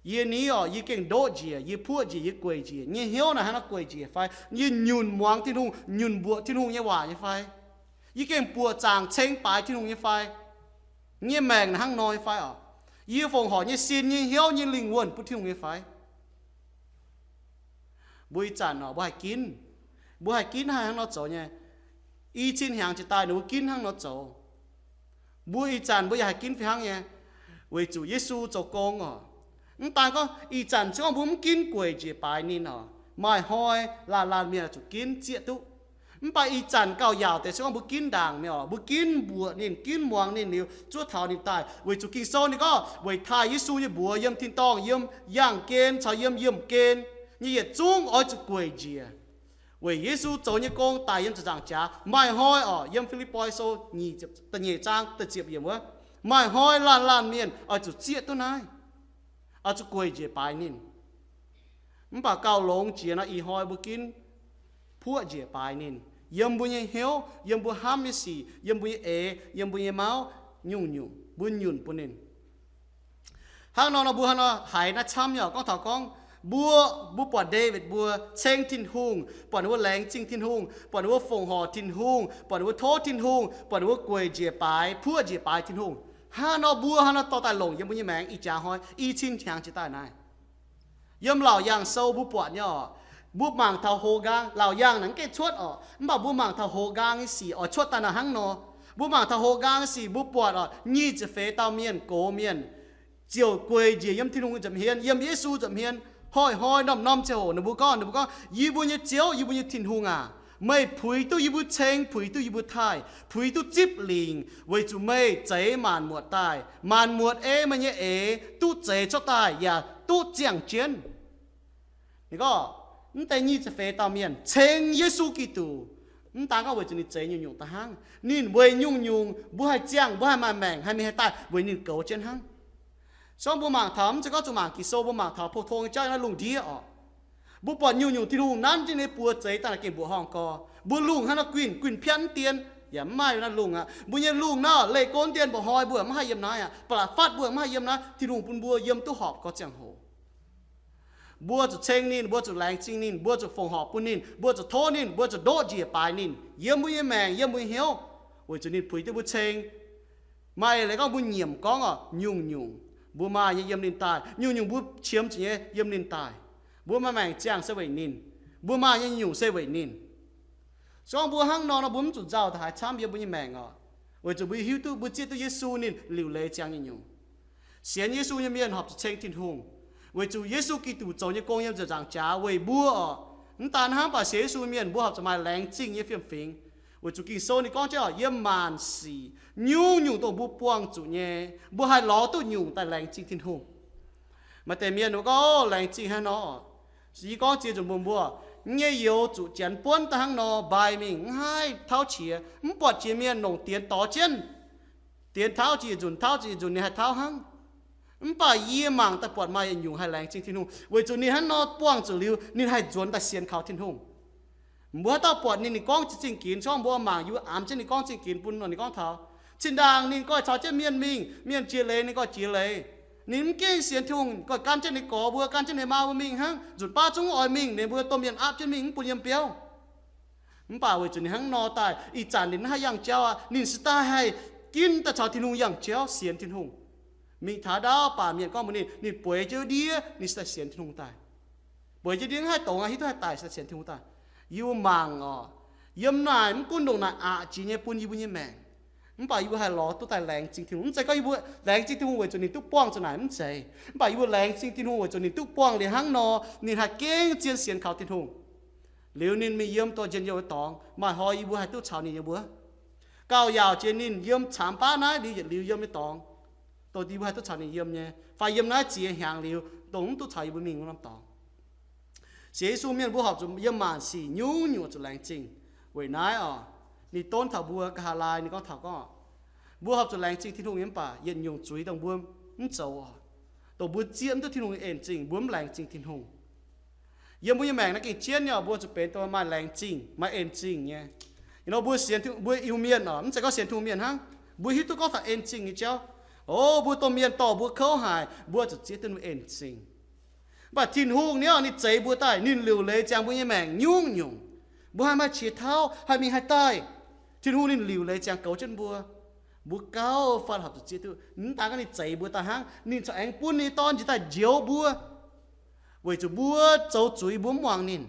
yie ni oc, yie gengh ndoqv njiec, yie puoqv njiec, yie gueic njiec, nyei hnyouv naaic hnangv nor gueic njiec fai? Yie nyunc muangx Tin-Hungh, nyunc mbuoqc Tin-Hungh nyei waac nyei fai? Yie gengh buoqc zaangc ceng baaix Tin-Hungh nyei fai? Nyei maengc naaiv hnangv nor nyei fai oc? Yie fongc horc nyei sin, nyei hnyouv, nyei lingh wuonh bun Tin-Hungh nyei fai? Mbuo ih zanc oc, mbuo haih ginv, mbuo haih ginv haih hnangv nor zoux nyei. I cin hnyangx jiex daaih ninh mbuo ginv hnangv nor zoux. Mbuo ih zanc mbuo yaac haih ginv fih hnangv nyei, weic zuqc Yesu zoux gong oc. Mv daan gorngv ih zanc se gorngv mbuo mv ginv gueic njiec baaix ninh oc, maaih hnoi laanh laanh mienh zuqc ginv zieqv duqv. Mv baac ih zanc gauh yaauc deix se gorngv mbuo ginv ndaangc mingh oc, mbuo ginv mbuoqc ninh, ginv muangx ninh liuz zuov taux ninh daaih, weic zuqc Ging-Sou ninh gorngv weic taaih Yesu nyei mbuox yiem tin-dorngh, yiem yaangh gen caux yiem yiemh gen nyei yietc zungv oix zuqc gueic njiec. Weic Yesu zoux nyei gong daic yiem ziepc nzaangc jaax, maaih hnoi oc, yiem Fi^lipv^poi Sou da'nyeic zaang da'ziepc yiemc wuov, maaih hnoi laanh laanh mienh oix zuqc zieqv duqv naaiv, oix zuqc gueic njiec baaix ninh. Mv baac gauh longx jiex nor, ih hnoi mbuo ginv puoqv njiec baaix ninh, yiem mbuo nyei hnyouv, yiem mbuo hnamv nyei sic, yiem mbuo nyei eix, yiem mbuo nyei mauv, nyungc-nyungc mbuo nyunc bun ninh. Hnangv nor nor mbuo hnangv nor haiz naaiv camv nyei oc, gorngv taux gorngv mbuo, mbuo buatc Ndaawitv mbuo ceng Tin-Hungh, buatc ninh mbuo laengz zingh Tin-Hungh, buatc ninh mbuo fongc horc Tin-Hungh, buatc ninh mbuo tov Tin-Hungh, buatc ninh mbuo gueic njiec baaix, puoqv njiec baaix Tin-Hungh. Hnangv nor mbuo hnangv nor dorh daaih longc yiem mbuo nyei maengc ih jaax hnoi, i cin hnyangx jiex daaih naaiv. Yiem Laauc Yaangh Sou mbuo buatc nyei oc, mbuo mangc taux hoz nqaang, Laauc Yaangh naaic mv gaengh cuotv oc, mv baac mbuo mangc taux hoz nqaang nyei sic oix cuotv daaih naaic hnangv nor. Mbuo mangc taux hoz nqaang nyei sic, mbuo buatc oc, nyic ziepc feix dauh mienh, gox mienh, ziouc gueic njiec yiem Tin-Hungh nza'hmien, yiem Yesu nza'hmien, hnoi-hnoi norm-norm ziangh hoc ninh mbuo gorngv, ninh mbuo gorngv, Yie mbuo nyei Ziouv, yie mbuo nyei Tin-Hungh aac, meih puix duqv yie mbuo ceng, puix duqv yie mbuo taaih, puix duqv zipv lingc, weic zuqc meih zeix maanc muotc daaih. Maanc muotc ei meih nyei eix duqv zeix cuotv daaih yaac duqv ziangh jienv. Ninh gorngv, mv deix nyic ziepc feix dauh mienh ceng Yesu Giduc, mv daan gorngv weic zuqc ninh zeix nyungc-nyungc daaih hnangv. Ninh weic nyungc-nyungc mbuo haih ziangh, mbuo haih maaih maengc, haih mingh haih daaih, weic ninh goux jienv hnangv. Se gorngv mbuo mangc taux, mv zeiz gorngv zuqc mangc Ging-Sou, mbuo mangc taux pou-tong nyei jauv naaiv lungh ndiev oc, mbuo buatc nyungc-nyungc Tin-Hungh nanv jienv ninh nyei buoz zeix daaih naaic gengh mbuoqc horngh gorx. Mbuo lungh hnangv nor guinh, guinh piatv mv dien, yaac mv maaih naaiv lungh aqv. Mbuo nyei lungh naaiv leih go mv dien, mba'hnoi mbuo mv haih yiem naaiv aqv. Ba'laqc fatv mbuo mv haih yiem naaiv. Tin-Hungh bun mbuo yiem duqv horpc gorx ziangh hoc. Mbuo zuqc ceng ninh, mbuo zuqc laengz zingh ninh, mbuo zuqc fongc horc bun ninh, mbuo zuqc tov ninh, mbuo zuqc ndoqv njiec baaix ninh yiem mbuo nyei maengc, yiem mbuo nyei hnyouv, weic zuqc ninh puix duqv mbuo ceng. Maaih leiz gorngv mbuo nyiemc gorngv oc, nyungc-nyungc mbuo maaih nyei yiem ninh daaih, nyungc-nyungc mbuo qiemx zuqc nyei yiem ninh daaih. Mbuo maaih maengc ziangh se weic ninh, mbuo maaih nyei nyungc se weic ninh. Se gorngv mbuo hnangv nor nor, mbuo mv zuqc nzauh daaih haaix camv yiem mbuo nyei maengc oc, weic zuqc mbuo hiuv duqv, mbuo zieqv duqv Yesu ninh liuc leiz ziangx nyungc-nyungc. Sienx Yesu nyei mienh horpc zuqc ceng Tin-Hungh, weic zuqc Yesu Giduc zoux nyei gong yiem ziepc nzaangc jaax weic mbuo oc. Mv daan hnangv, mv baac sienx Yesu mienh mbuo horpc zuqc maaih laengz zingh nyei fiem-fingx, weic zuqc Ging-Sou ninh gorngv jienv oc, yiem maanc sic nyungc-nyungc dongh mbuo buangh zuqc nyei, mbuo haih lorz duqv nyungc daaih laengz zingh Tin-Hungh. Maaih deix mienh mbuo gorngv, Laengz zingh hnangv nor. Yie gorngv ziex nzunc mbuox mbuo, nyei youz zuqc janx buonv daaih hnangv nor mbaih mingh, mv haih tauv qiex. Mv buatc jiex mienh longc dienx dorh jienv, dienx tauv ziex nzunc, tauv ziex nzunc ninh haih tauv hnangv. Mv baac yie mangc daaih buatc maaih yietc nyungc haih laengz zingh Tin-Hungh, weic zuqc ninh hnangv nor buangh zuqc liuz, ninh haih nzuonx daaih sienx kaux Tin-Hungh. Mbuo haaix dauh buatc ninh, ninh gorngv zingh ginx, gorngv mbuo mangc yie mbuo amx jienv ninh gorngv zingh ginx bun ninh gorngv taux, zinh ndaangc ninh goi caux jienv mienh mingh, mienh jiex leiz ninh goi jiex leiz. Ninh mv gengh sienx Tin-Hungh, goi gan jienv ninh gorx mbuo, gan jienv ninh maa mbuo mingh hnangv. Nzunc baav zungv oix mingh, ninh mbuo domh mienh aapv jienv mingh, mv bun yiem biauv. Mv baac weic zuqc ninh hnangv nor daaih, ih zanc ninh mv haih yangh jauv aqv, ninh se daaih haih ginv daaih caux Tin-Hungh yangh jauv sienx Tin-Hungh. Mingh taux ndaauv, baamh mienh gorngv mbuox ninh, ninh bueix jienv ndiev, ninh se daaih sienx Tin-Hungh daaih. Bueix jienv ndiev haih dongz aqv, hiuv duqv haih daic, se sienx Tin-Hungh daaih. Yie mbuo mangc oc, yiem naaic mv gunv ndongc naaic aqc jiex nyei bun yie mbuo nyei maengc, mv baac yie mbuo haih lorz duqv daaih laengz zingh Tin-Hungh. Mv zeiz gorngv yie mbuo laengz zingh Tin-Hungh weic zuqc ninh duqv buangh zuqc naaic, mv zeiz. Mv baac yie mbuo laengz zingh Tin-Hungh weic zuqc ninh duqv buangh liuz hnangv nor, ninh haih gengh zien sienx kaux Tin-Hungh. Liuz ninh mingh yiem dorh njien-youh nyei dorngx, maaih hnoi yie mbuo haih duqv caux ninh nyei wuov. Gauh yaauc jiex ninh yiem caamx baav naaiv liuz yietc liuz yiem nyei dorngx, dongh yie mbuo haih duqv caux ninh yiem nyei, fai yiem naaiv ziex hnyangx liuz, dongh mv duqv caux yie mbuo mingh wuov norm dorngx. Sienx Yesu mienh mbuo horpc zuqc yiem maanc sic nyungc-nyungc zuqc laengz zingh. Weic naaiv oc, ninh donv taux mbuo nqa'haav laai ninh gorngv taux gorngv, mbuo horpc zuqc laengz zingh Tin-Hungh nyei, mv baac yietc nyungc zuiz dongh mbuo mv zoux oc, dongh mbuo zieqv mv duqv Tin-Hungh nyei en zingh, mbuo mv laengz zingh Tin-Hungh. Yiem mbuo nyei maengc naaiv gengh jienv nyei oc, mbuo zuqc benx dongh maaih laengz zingh, maaih en zingh nyei. Ih hnoi mbuo sienx, mbuo Iu-Mienh oc, mv zeiz gorngv sienx Tin-Hungh mienh hnangv, mbuo hiuv duqv gorngv taux en zingh nyei jauv. O, mbuo domh mienh dorh mbuo kouv haic, mbuo zuqc zieqv duqv mbuo en zingh. Mv baac Tin-Hungh niouv ninh zeix mbuo daaih, ninh liuc leiz ziangx mbuo nyei maengc nyungc-nyungc. Mbuo haih maaih qiex tauv, haih mingh haih daaih, Tin-Hungh ninh liuc leiz ziangx goux jienv mbuo. Mbuo gauh fatv horpc zuqc zieqv duqv. Mv daan gorngv ninh zeix mbuo daaih hnangv, ninh corc aengx bun ninh nyei Dorn njiec daaih njoux mbuo, weic zuqc mbuo zoux zuiz mbuo mv muangx ninh,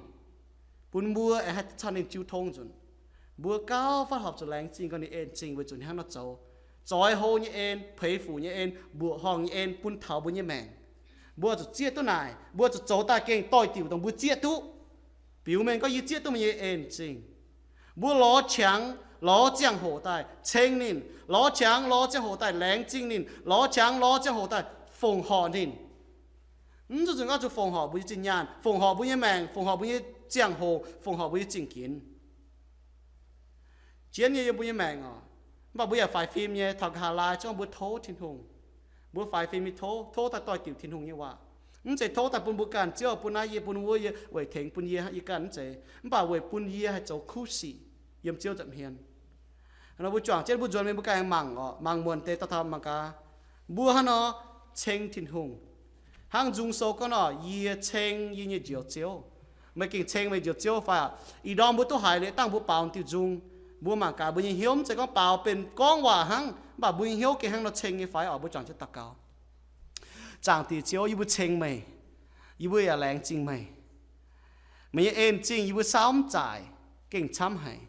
bun mbuo aengx haih caux ninh jiu tong nzunc. Mbuo gauh fatv horpc zuqc laengz zingh gorngv ninh en zingh weic zuqc ninh hnangv nor zoux. Zoix hlo nyei en, peix fuc nyei en, mbuoqc horngh nyei en bun taux mbuo nyei maengc. Mbuo zuqc zieqv duqv naaic, mbuo zuqc zoux daaih gengh doix-diuc dongh mbuo zieqv duqv, biux mengh gorngv yie zieqv duqv meih nyei en zingh. Mbuo lorz qangx lorz ziangh hoc daaih ceng ninh, lorz qangx lorz ziangh hoc daaih laengz zingh ninh, lorz qangx lorz ziangh hoc daaih fongc horc ninh. Mv zuqc nzunc gorngv zuqc fongc horc mbuo nyei zinh nyaanh, fongc horc mbuo nyei maengc, fongc horc mbuo nyei ziangh hoc, fongc horc mbuo nyei zingh ginx. Jienv nyei yiem mbuo nyei maengc oc. Mv baac mbuo yaac faix fim nyei, taux nqa'haav laai zungv mbuo tov Tin-Hungh. Mbuo faix fim nyei tov, tov daaih doix-diuc Tin-Hungh nyei waac. Mv zeiz tov daaih bun mbuo ganh, Ziouv bun naaiv yie, bun wuov yie, weic tengx bun yie, yie ganh mv zeiz, mv baac weic bun yie haih zoux kuv sic yiem Ziouv nza'hmien. Nor mbuo juangc jienv mbuo nzuonx mingh mbuo ganh mangc oc, mangc muonc deix dauh taux mangc gaax. Mbuo hnangv nor ceng Tin-Hungh. Hnangv nzung sou gorngv nor, yie ceng yie nyei Njoux Ziouv. Meih gengh ceng meih Njoux Ziouv fai oc? Ih ndorm mbuo duqv haiz liuz dangh mbuo baaux diuh nzung, mbuo mangc gaax mbuo nyei hnyouv mv zeiz gorngv baaux benx gorngv waac hnangv, mv baac mbuo nyei hnyouv gengh hnangv nor ceng nyei fai oc? Mbuo juangc jienv daux gaux. Zaangc Diex Ziouv, yie mbuo ceng meih. Yie mbuo yaac laengz zingh meih. Meih nyei en zingh yie mbuo saauv mv zaaic, gengh camv haic.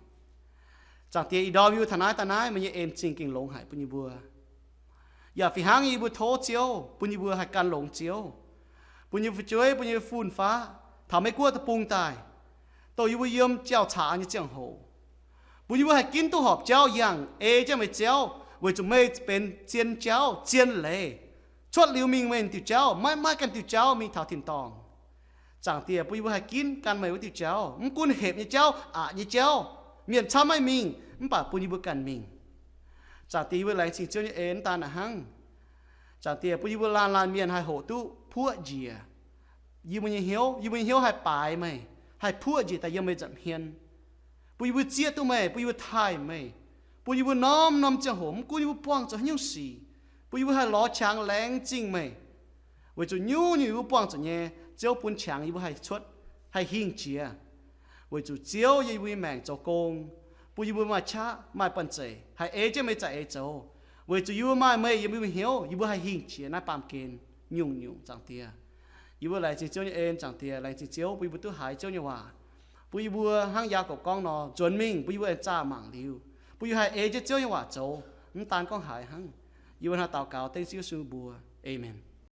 Zaangc Diex, ih ndorm yie mbuo taux naaiv daaih naaiv, meih nyei en zingh gengh longx haic bun yie mbuo. Yaac fih hnangv yie mbuo tov Ziouv bun yie mbuo haih gan longx Ziouv, bun yie mbuo fu'jueiv, bun yie mbuo fun-faqv taux Meiv Guoqv deic-bung daaih, dongh yie mbuo yiem jauv-caax nyei ziangh hoc, bun yie mbuo haih ginv duqv horpc jauv yangh ei jienv meih Ziouv, weic zuqc meih benx zien jauv, zien leiz. Cuotv liuz mingh meih diuh jauv, maiv maaih ganh diuh jauv mingh taux tin-dorngh. Zaangc Diex, bun yie mbuo haih ginv gan meih wuov diuh jauv, mv gunv hepc nyei jauv, aqc nyei jauv, mienh camv maiv mingh, mv baac bun yie mbuo ganh mingh. Zaangc Diex, yie mbuo laengz zingh Ziouv nyei en daaih naaic hnangv. Zaangc Diex, bun yie mbuo laanh laanh mienh haih hoqc duqv puoqv njiec yie mbuo nyei hnyouv, yie mbuo nyei hnyouv haih baaix meih, haih puoqv njiec daaih yiem meih nza'hmien. Bun yie mbuo zieqv duqv meih, bun yie mbuo taaih meih, bun yie mbuo norm-norm ziangh hoc mv gunv yie mbuo buangh zuqc haaix nyungc sic, bun yie mbuo haih lorz qangx laengz zingh meih. Weic zuqc nyungc-nyungc yie mbuo buangh zuqc nyei, Ziouv bun qangx yie mbuo haih cuotv, haih hingh jiex. Weic zuqc Ziouv yiem yie mbuo nyei maengc zoux gong, bun yie mbuo maaih qaqv maaih banh zeic haih ei jienv meih za'eix zoux. Weic zuqc yie mbuo maaih meih yiem yie mbuo hnyouv, yie mbuo haih hingh jiex naaiv baamh gen nyungc-nyungc, Zaangc Diex. Yie mbuo laengz zingh Ziouv nyei en, Zaangc Diex. Laengz zingh Ziouv bun yie mbuo duqv haiz Ziouv nyei waac, bun yie mbuo hnangv Yaagorpc gorngv nor, nzuonx mingh bun yie mbuo aengx zaah mangc liuz, bun yie mbuo haih ei jienv Ziouv nyei waac zoux, mv daan gorngv haiz hnangv. Yie mbuo hnangv daux gaux dengv Ziouv Yesu mbuox. Aamen.